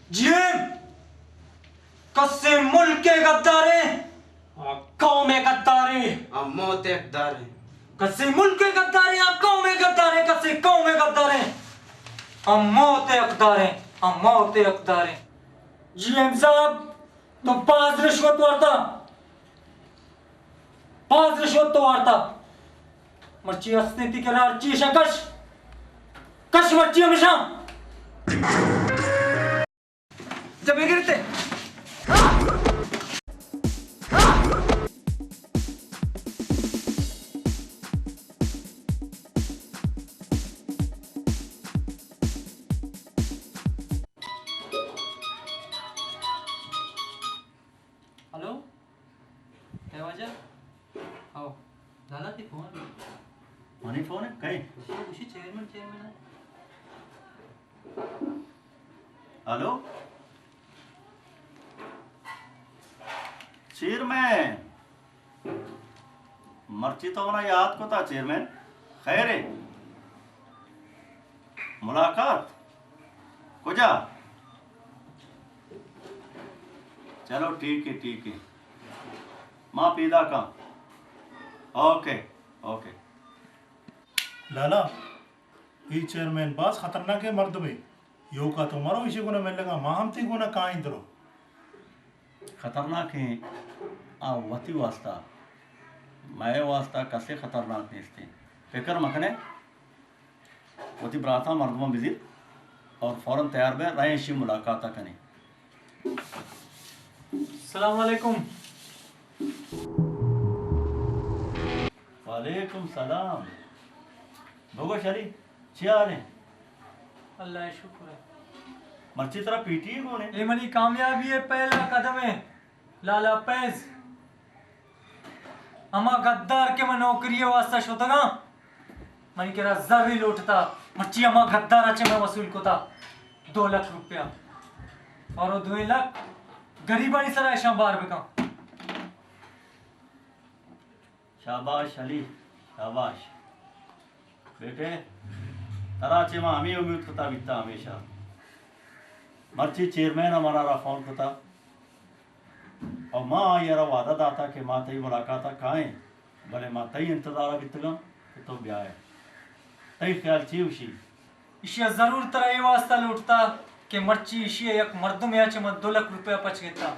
جی ایم، کسے ملک ءِ غداریں، آ قوم ءِ غداریں۔ آ موت ءِ حقداریں۔ کسے ملک ءِ غداریں، آ قوم ءِ غداریں، کسے قوم ءِ غداریں، آ موت ءِ حقداریں، آ موت ءِ حقداریں۔ جی ایم صاحب، تو باز رشوت وارتا، باز رشوت تو وارتا۔ مرچی ہستیں تئی کرا، ہرچی اشاں کش، کش مرچی ہمیشاں۔ جب بگرتے۔ ہلو؟ اے واجہ؟ ہو۔ لالا تئی فون۔ منی فون ہے؟ کئے؟ گوشی، گوشی چیئرمین، چیئرمین ہے۔ ہلو؟ چیئرمین؟ مرچی تو منا یاد کتا چیئرمین؟ خیر ہے؟ ملاقات؟ کجا؟ چلو ٹھیک ہے، ٹھیک ہے۔ ما پیداک آں۔ Okay, okay. لالا، اے چیئرمین باز خطرناکیں مردمے۔ ایوکا تو مرو ایشی گونا ملگا، ما ہم تئی گونا کائیں درو۔ خطرناکیں آ وتی واسطہ، مئے واسطہ کسے خطرناک نیستیں۔ فکر مکنے۔ وتی براتاں مردماں بزیر اور فوراً تیار بئے، رئیں اشی ملاقات ءَ کنیں۔ السلام علیکم۔ وعلیکم سلام۔ بگوش علی، چی حال ایں؟ اللہ ءِ شکر ایں۔ مرچی ترا پیٹی گون ایں؟ اے منی کامیابی ءِ پہلا قدم ایں۔ لالا فیض، ہما غدار کہ من نوکری ءِ واسطہ شتگاں، منی کرا زرے لوٹتا، مرچی ہما غدار ءَ چہ من وصول کتا دو لکھ روپیہ، اور او دوئیں لکھ گریبانی سرا اشاں بار بکن۔ شاباش علی، شاباش۔ بیٹے، ترا چہ ما ہمے امیت کتا بیتا ہمیشہ۔ مرچی چیئرمین ءَ منا را فون کتا اور ما آئی ءَ را وعدہ داتا کہ ما تئی ملاقات ءَ کائیں، بلے ما تئی انتظار ءَ بیتگاں کہ تو بیائے۔ تئی خیال چی گوشی؟ ایشی ءَ ضرور ترا اے واسطہ لوٹتا کہ مرچی ایشی ءَ یک مردمے ءَ چہ من دو لکھ روپیہ پچ گتا۔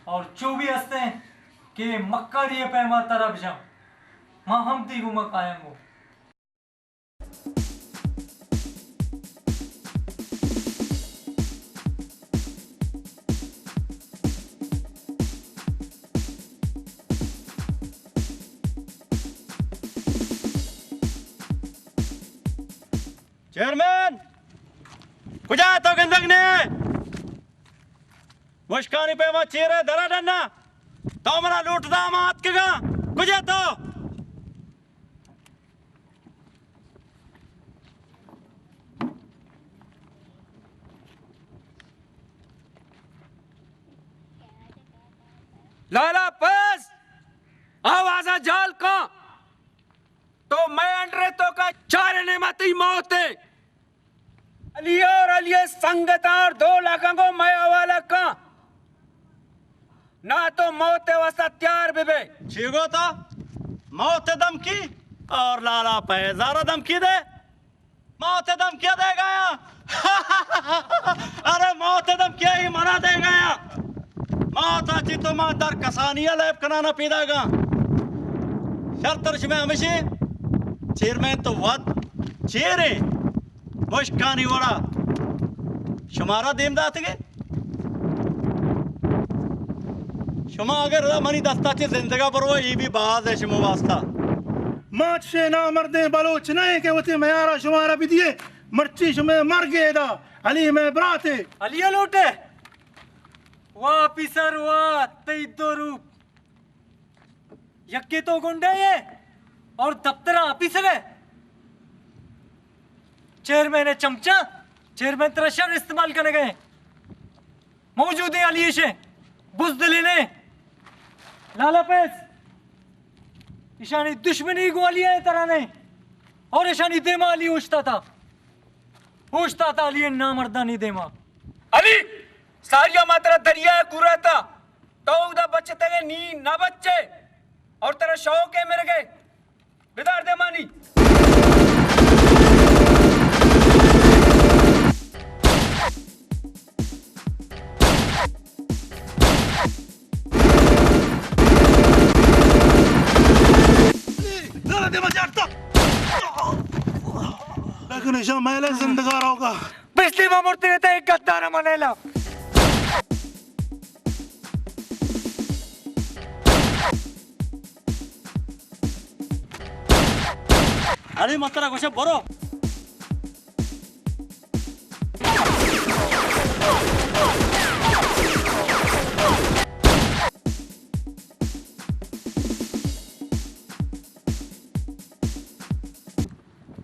اور چو بھی ہستیں کہ مکاری ءِ پیما ترا بجاں، ما ہم تئی گوما کایاں گوں۔ چیئرمین! کجا ئے تو گندگ نے؟ مشکانی پیما چیر ئے، درا ڈنا۔ تو منا لوٹ دا، ما اتکگاں۔ کجا ئے تو؟ لالا فیض، آوازا جال کن۔ تو مئے انڈر ءِ توکا چاریں، نیما تئی موت ایں۔ علی اور علی ءِ سنگتاں اور دو لکھاں گوں مئے حوالہ کن، نا تو موت ءِ واسطہ تیار بہ بئے۔ چی گوتا؟ موت ءِ دھمکی؟ اور لالا فیض ءَ را دھمکی دے؟ موت ءِ دھمکی دیگایاں؟ ارے موت ءِ دھمکی ای منا دیگایاں۔ موت ءَ چی تو ما در کسانی ءَ لیب کنانا پیداگاں۔ شرتر شمئے ہمیشی، چیئرمین تو وت چیریں مشکانی وڑا شمارا دیم داتگے۔ شما اگر منی دستا چہ زندگا برو، ای بھی باز ہے شما واسطہ۔ ما چشیں نامردیں بلوچ نہ ایں کہ وتی میارا شمارا بدیے۔ مرچی شمئے مرگ ادا، علی مئے براتے۔ علی لوٹے۔ واہ آفیسر واہ، تئی دو روپ۔ یکے تو گنڈے ئے اور دفتر آفیسر ئے۔ چیئرمین ئے چمچہ، چیئرمین ترا شر استعمال کنگ ئے۔ موجود ئے علی ایشے، بزدلے نے۔ لالا پیس، ایشانی دشمنی گوں علی ئے ترا نے۔ اور ایشانی دیما علی اوشتاتا۔ اوشتاتا علی ئے نامردانی دیما۔ علی! ساریا ما ترا دریا ء کورا تا، تو اودا بچتگ ئے، نی نہ بچے، اور ترا شوق ئے مرگ ئے۔ بدار دے مانی۔ لیکن ایشاں میلے زندگا روگا۔ پچھلی ما مرتے رہتا ایک گدار منیلا۔ ارے مترا گوشے برو۔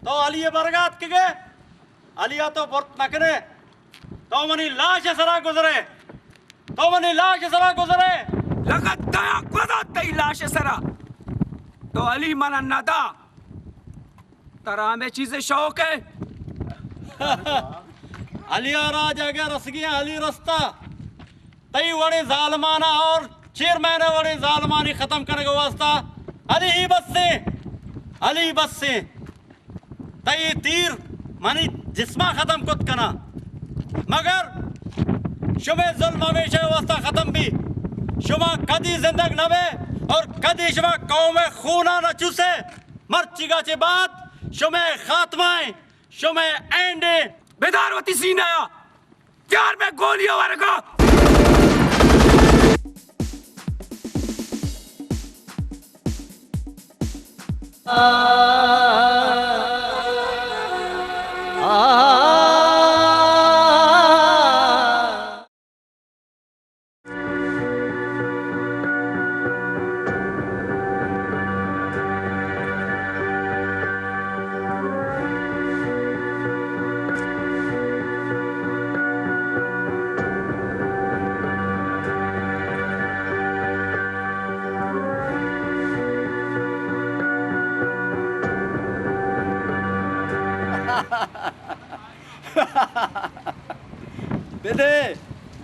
تو علی ء برگ ء اتکگ ئے؟ علی ء تو برت نہ کن ئے۔ تو منی لاش ء سرا گزر ئے۔ تو منی لاش ء سرا گزر ئے۔ لگت دیا گوزا تئی لاش ء سرا۔ تو علی من ء نہ دا۔ ترا ہمے چیز ء شوق ئے۔ علی ء راج اگہ رسگی علی رستہ۔ تئی وڑیں ظالمانا اور چیئرمین ء وڑیں ظالمانی ختم کنگ ء واسطہ علی ہی بس ایں، علی بس ایں۔ تئی تیر منی جسما ختم کت کنا، مگر شمے ظلم ہمیشہ واسطہ ختم بی۔ شما کدی زندگ نہ بے اور کدی شما قوم خونا نہ چوسے۔ مرچیگا چہ بعد شمے خاتمہ ایں، شمے اینڈ ایں۔ بدار وتی سینہ ء۔ چار میں گولی ورگا۔ بدے،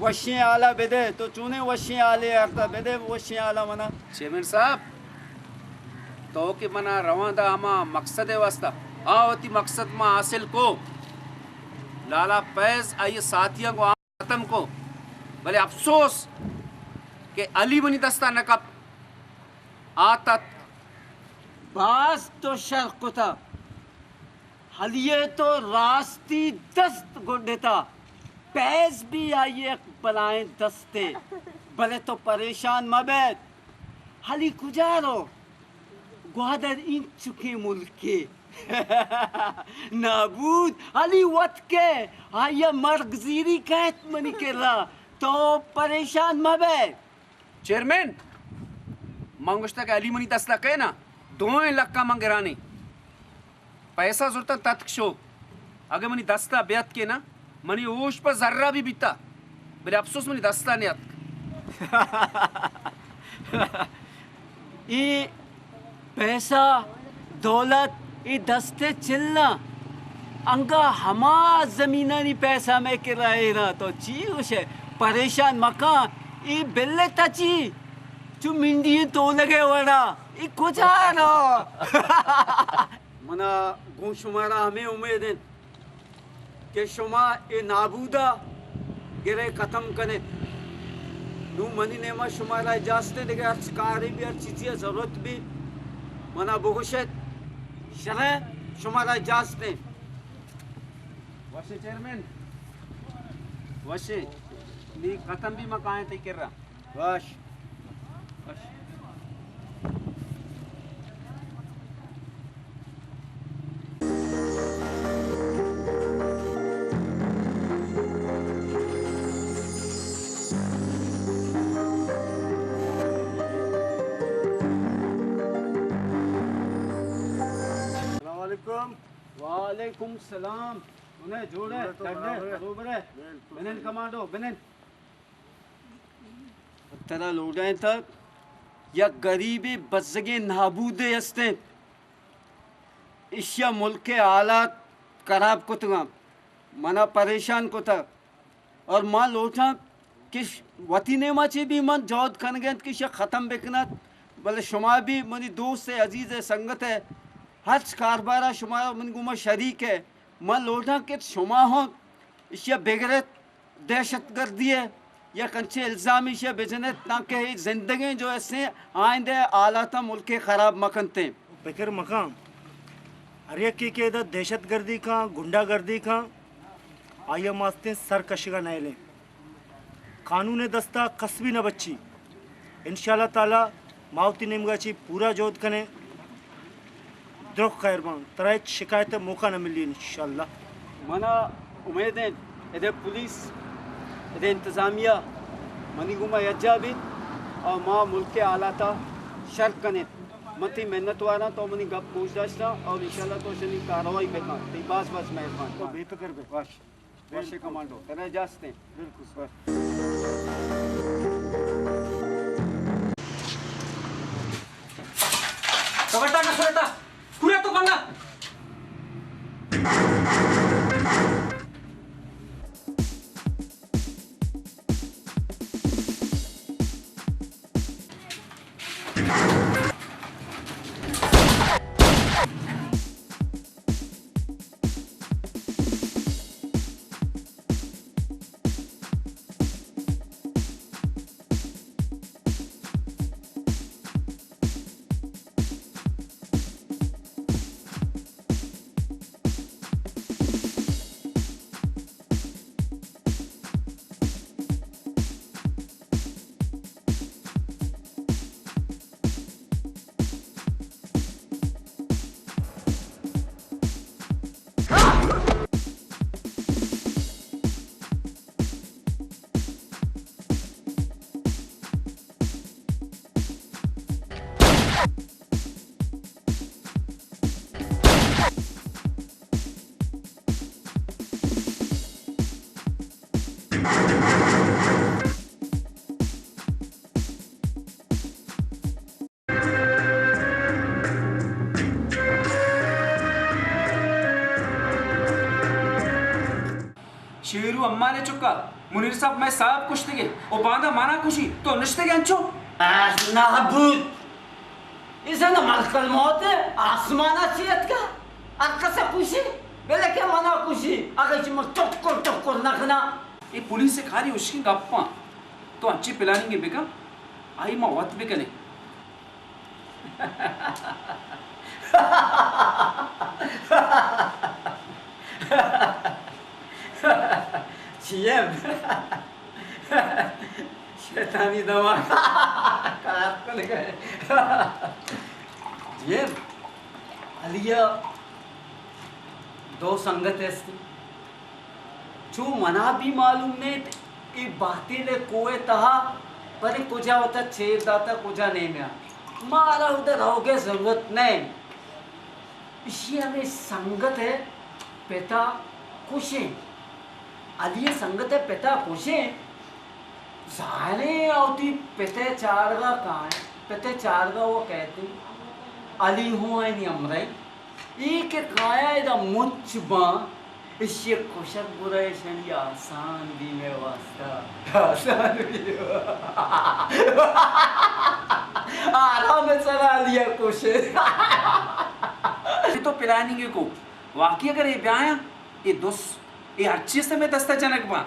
وشیں حالا بدے، تو چونیں وشیں حالے آرتا، بدے وشیں حالا منا۔ چیئرمین صاحب، تو کہ منا رواں دا ہما مقصد ء واسطہ، آ وتی مقصد ما حاصل کو۔ لالا فیض آئی ساتھیاں کو ختم کو، بلے افسوس کہ علی منی دستا نہ کپ، آ تت۔ باز تو شر کتا۔ علی ء تو راستی دست گڈتا، فیض بھی آئی یک بلائیں دستے، بلے تو پریشان مہ بیت۔ علی کجا رو؟ گوادر انچکیں ملکے۔ نابود علی وت کے، آئی ء مرگ زیری کہت منی کرا، تو پریشان مہ بے۔ چیئرمین، من گوشتگ کہ علی منی دستا کئے نا، دوئیں لکا من گرانی۔ پیسہ زرتن تتک شو۔ اگہ منی دستا بیت کے نا، منی ہوش پہ ذرہ بھی بیتا۔ بلے افسوس منی دستا نیاتک۔ اے پیسہ، دولت، اے دست ء چل نہ، انگا ہما زمینانی پیسہ مئے کرا ایراں۔ تو چی گوشئے؟ پریشان مکن، اے بل ء تچی، چو منڈی ء تولگ ء وڑا، اے کجا رو؟ منا گوں شمارا ہمے امید انت کہ شما اے نابودا گرے ختم کنیت۔ نوں منی نیما شمارا اجازت انت، دگہ ہرچ کارے بی، ہر چیزی ء ضرورت بی، منا بگوشیت۔ شریں، شمارا اجازت انت۔ وشے چیئرمین، وشے، نی ختم بی، ما کائیں تئی کرا۔ باش۔ وعلیکم السلام۔ انہیں جوڑ ئے، جوڑ ئے تو ڈڈ ئے، برابر ئے۔ بروبر ئے۔ بالکل بنن صحیح۔ کمانڈو، بنن۔ ترا لوٹائینتگ، یک گریبے بزگیں نابودے است انت۔ ایشی ءَ ملک ءِ حالات خراب کتگ انت، منا پریشان کتگ۔ اور ما لوٹاں کہ ش-، وتی نیما چے بھی من جہد کنگ انت کہ ایشی ءَ ختم بکنت، بلے شما بھی منی دوست ءِ، عزیز ءِ، سنگت ءِ، ہرچ کاربار ءَ شما منی گوما شریک ئے۔ من لوٹاں کہ شما ہم ایشی ءَ بگرت، دہشت گردی ءِ یک انچیں الزامے ایشی ءَ بجنت تانکہ اے زندگیں جو استیں آئندہ ءِ حالاتاں ملک ءِ خراب مکنتیں۔ فکر مکن، ہر یکے کہ ادا دہشت گردی کن، گنڈا گردی کن، آئی ءَ ما استیں سر کشگ ءَ نئیلیں۔ قانون ءِ دست ءَ کس بھی نہ بچی۔ انشاءاللہ تعالی ما وتی نیمگ ءَ چہ پورا جہد کنیں۔ درست خیر باں، ترا ہچ شکایت ءِ موقع نہ ملی انشاءاللہ۔ منا امید انت ادے پولیس، ادے انتظامیہ منی گوما یکجاہ بیت اور ما ملک ءِ حالات ءَ شر کنیں۔ من تئی منت واراں، تو منی گپ گوش داشتاں اور انشاءاللہ تو شنی کاروائی بکن۔ تئی باز باز مہربانی۔ تو بے فکر بے۔ باش۔ وش کمانڈو، ترا اجازت ایں۔ بالکل سر۔ کبٹا نہ سرتا، پورا تو بنگا۔ شیرو امال ءِ چکا، منیر صاحب مئے صاحب کشتگے، او باندا مانا کشی، تو نشتگے انچو؟ آہ، نابود! اے زن ملک الموت آسمان ءَ چی اتکا؟ ہر کس ءَ کشی، بلے کہ منا کشی، اگہ چہ من ٹکر ٹکر نہ کناں۔ اے پولیس ءِ کاری ہشکیں گپاں، تو انچیں پلاننگے بکن، آئی ما وت بکنیں۔ چی ایم؟ شیطانی دماغ خراب کنگ ءَ۔ چی ایم؟ علی ءَ دو سنگت است۔ چو منا بھی معلوم نیت، اے بہتیل ءِ کوہ ءِ تہا، بلے کجا وتا چیر داتا، کجا نیمیا۔ مارا ادا روگ ءِ ضرورت نہ انت۔ ایشی ہمے سنگت ءِ پتا کشیں۔ علی ءِ سنگت ءِ پتا کشیں۔ ظاہریں آ وتی پت ءِ چارگ ءَ کائیں، پت ءِ چارگ ءَ وہ کہتے علی ہوں آئینی ہمراہی۔ اے کہ کایاں ادا مچ باں، ایشی ءَ کشگ گڑا ایشانی آسان بی مئے واستا۔ آسان بی۔ آرام ءِ سرا علی ءَ کشے۔ اے تو پلاننگ کو، واقعی اگر اے بیایاں، اے دس، اے ہرچی است مئے دست ءَ جنگ باں۔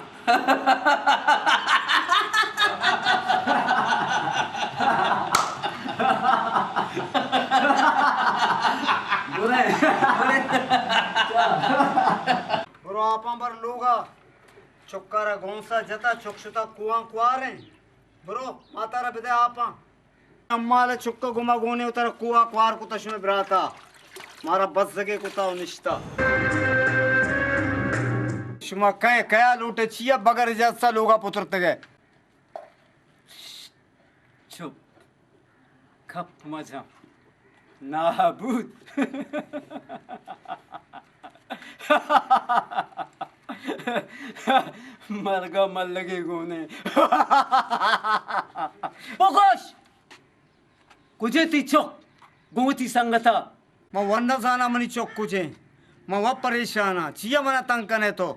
برے، برے۔ برو آپاں بر لوگا۔ چکارا گونسا جتا، چک شتا کوہاں کواریں۔ برو، ماتارا بدے آپاں۔ امال ءِ چک ءَ گما گونے ءَ ترا کوہ ءَ کوار کتا شمئے براتا۔ مارا بزگے کتا و نشتا۔ شما کئے کیا لوٹے چیا بغیر اجازت ءَ لوگا پترتگے؟ چپ۔ کپ مجم۔ نابود۔ مرگا ملگے گونے۔ بگوش! کجے تی چک گوں وتی سنگتا؟ من ون نہ زاناں منی چک کجیں۔ من و پریشاناں۔ چیا منا تنگ کنے تو؟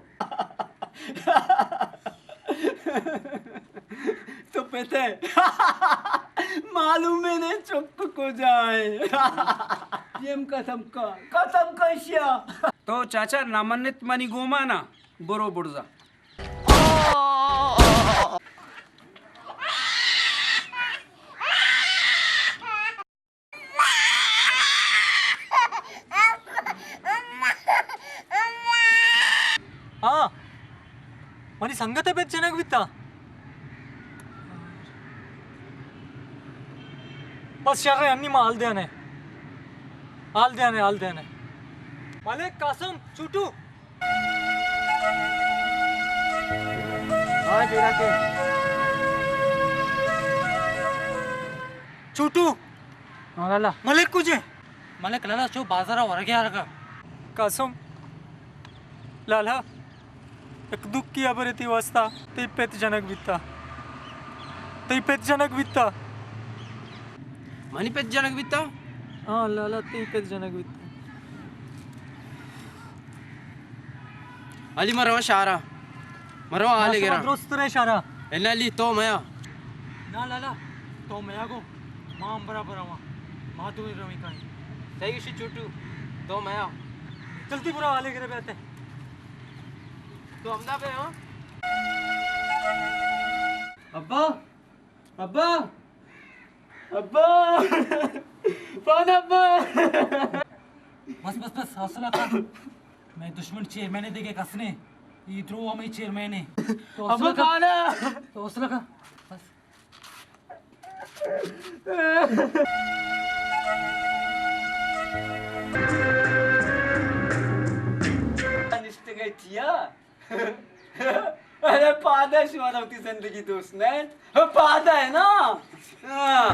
تو پتے معلوم ہے نے چک کجا ہے؟ جیم ختم کا، ختم کا اشیا۔ تو چاچا نہ منت منی گوما نا، برو برزا۔ ہاں، منی سنگت ء پت جنگ بیتا۔ بس شر ء، انی ما حال دیانے، حال دیانے، حال دیانے۔ ملک، قاسم، چھوٹو۔ ہاں، جیرا کے۔ چھوٹو۔ ہاں لالا۔ ملک کجے؟ ملک لالا چو بازار ء ورگ ء آرگ ء۔ قاسم، لالا، یک دکی ہبرے تی واسطہ۔ تئی پت جنگ بیتا۔ تئی پت جنگ بیتا۔ منی پت جنگ بیتا؟ ہاں لالا، تئی پت جنگ بیتا۔ علی، من رواں شارا۔ من رواں حالے گراں۔ درست رے شارا۔ الا علی، تو میا۔ نا لالا، تو میا گو۔ ما ہم برابر رواں۔ ما تو رویں کائیں۔ صحیح گشی چھوٹو، تو میا۔ جلدی برو، حالے گرے بیاتے۔ تو ہمدا پہ ہاں۔ ابا، ابا، ابا، پان ابا۔ بس، بس، بس، حوصلہ کر۔ میں دشمن چیئرمین ہے، دیکھے کس نے۔ یہ درو ہمیں چیئرمین ہے۔ تو حوصلہ ابا کر۔ پانا۔ تو حوصلہ کر۔ بس۔ نشتگئے چیا؟ ارے پادہ شمارا وتی زندگی دوست نہ انت؟ پادہ ہے نا؟ ہاں۔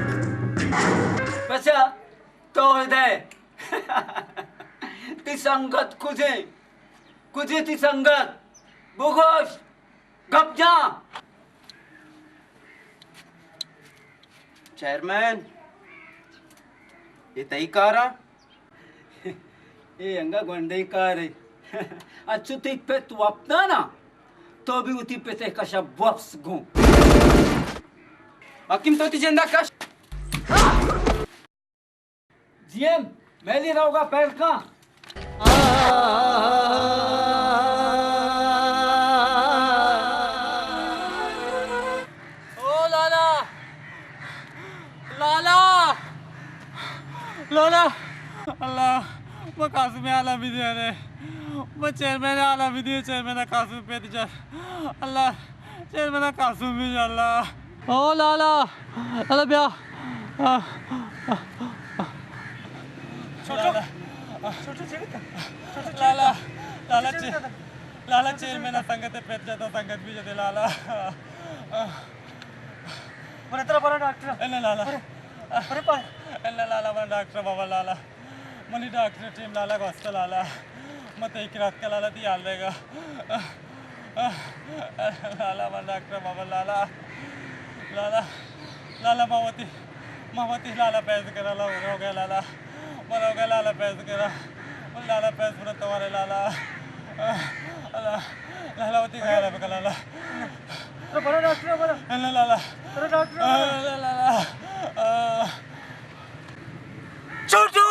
بچا، تو ادے۔ تی سنگت کجے؟ کجے تی سنگت؟ بگوش۔ گپ جاں۔ چیئرمین، اے تئی کار ء؟ اے انگا گونڈیں کارے۔ انچو تئی پت وپتانا، تو بھی وتی پتے کشا وپس گوں۔ حکیم تو وتی جندا کش۔ جی ایم، میلی روگا پہل کن۔ او لالا! لالا! لالا! اللہ! ما قاسم حالا بھی دے رہے۔ ما چیئرمین حالا بھی دے، چیئرمین قاسم پیت جا۔ اللہ! چیئرمین قاسم بھی جا اللہ۔ او لالا! لالا بیا۔ چھوٹو، چھوٹو چی بیتا؟ چھوٹو چی لالا، بیتا؟ لالا چھوٹو چی چی-، بیتا؟ لالا چیئرمین سنگت پیت جاتا، سنگت بھی جاتے لالا۔ برے ترا برا ڈاکٹر۔ اے لالا۔ برے، برے پر۔ اے لالا، برا ڈاکٹر بابا لالا۔ منی ڈاکٹر ٹیم لالا گوست لالا۔ من تئی کرا اتکا لالا، تئی حال دیگا۔ لالا، من ڈاکٹر بابا لالا۔ لالا، لالا، ما وتی، ما وتی لالا پیز کرا لا، روگا لالا۔ من روگا لالا پیز کرا۔ من لالا پیز پر توارے لالا۔ لالا، لالا، وتی خیال بکا لالا۔ تو بڑا ڈاکٹر ہے، بڑا۔ لالا، لالا۔ بڑا ڈاکٹر ہے، بڑا۔ لالا، لالا۔ چھوٹو!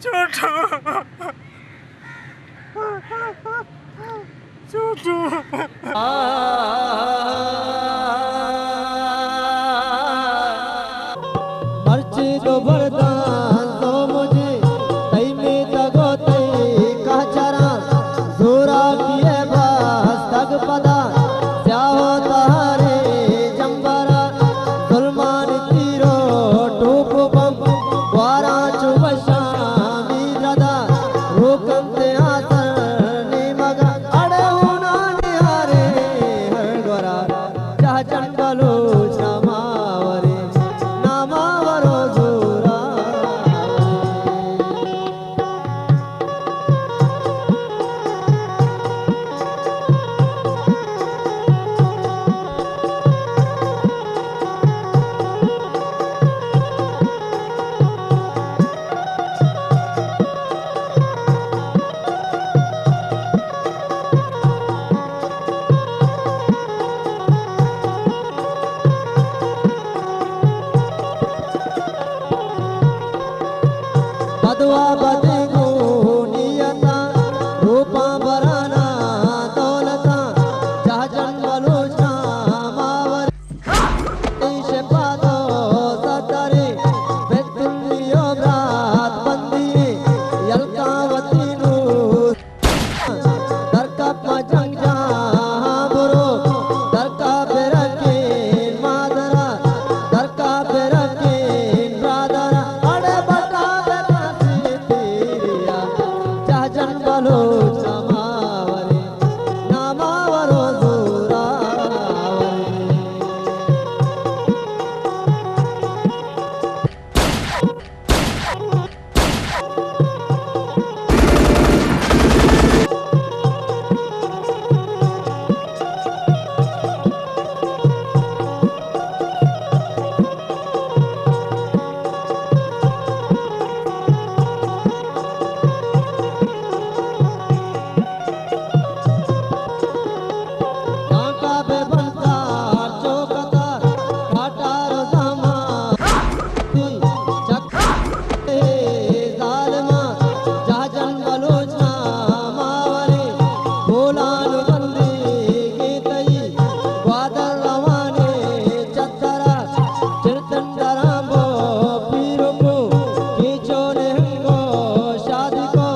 چھوٹو! چھوٹو! مرچی تو بردان تو مجھے، تئی میتگ و تئی کچران، زورا کیے بستگ پدا، سیاہ و تہارے جمبرا، ظلمان تیرو ٹوپ بم، گواراں چو بشامی ردا، روکنتے آسر نیمگا، اڑے ہونانے ہارے ہر گورا۔ برانا دولتاں جہجن بلوچ ناماور، شپا دو سترے بتنی و برات بندی یلکاں وتی نور۔ درکپ ما جنگ جاہاں برو، درکپ برکین مادرا، درکپ برکین برادرا، اڑے بٹا بنا سی تیریا، جہجن بلوچ ناماورے، ناماور و زوراورے۔ ٹانکا بے بنتار چوکتار کاٹار زمان چک ظالماں جہجن بلوچ ناماورے، بولان بندیگیں تئی گوادر روانے چترا، چرتن درامبو پیرکو، کیچو نہنگو شادی کو،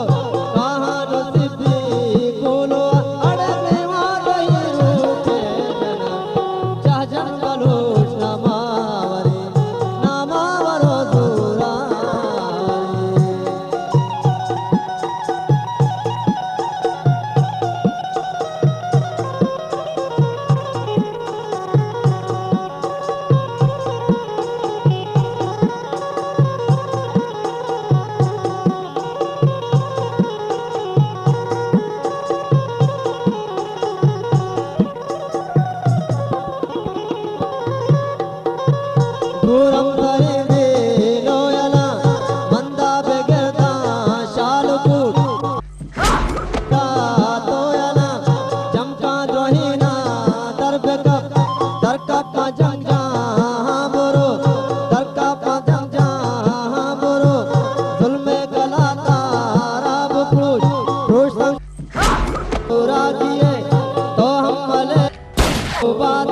کاہانو سبی کولو، اڑے دیوان دئی روچے جنا، جہجن بلوچ ناماورے۔ ناماور و زوراورے۔ گورم تریں بیلو یلاں، بندا بگرداں شال کوٹ۔ تا تو یلاں، چمکاں دوہیناں در بکپ، در کپ ما جنگ جاہاں برو، در کپ ما جنگ جاہاں برو، ظلم کلا تارا بپروش، پروش سم راجی ئے تو ہم ملے۔ بعد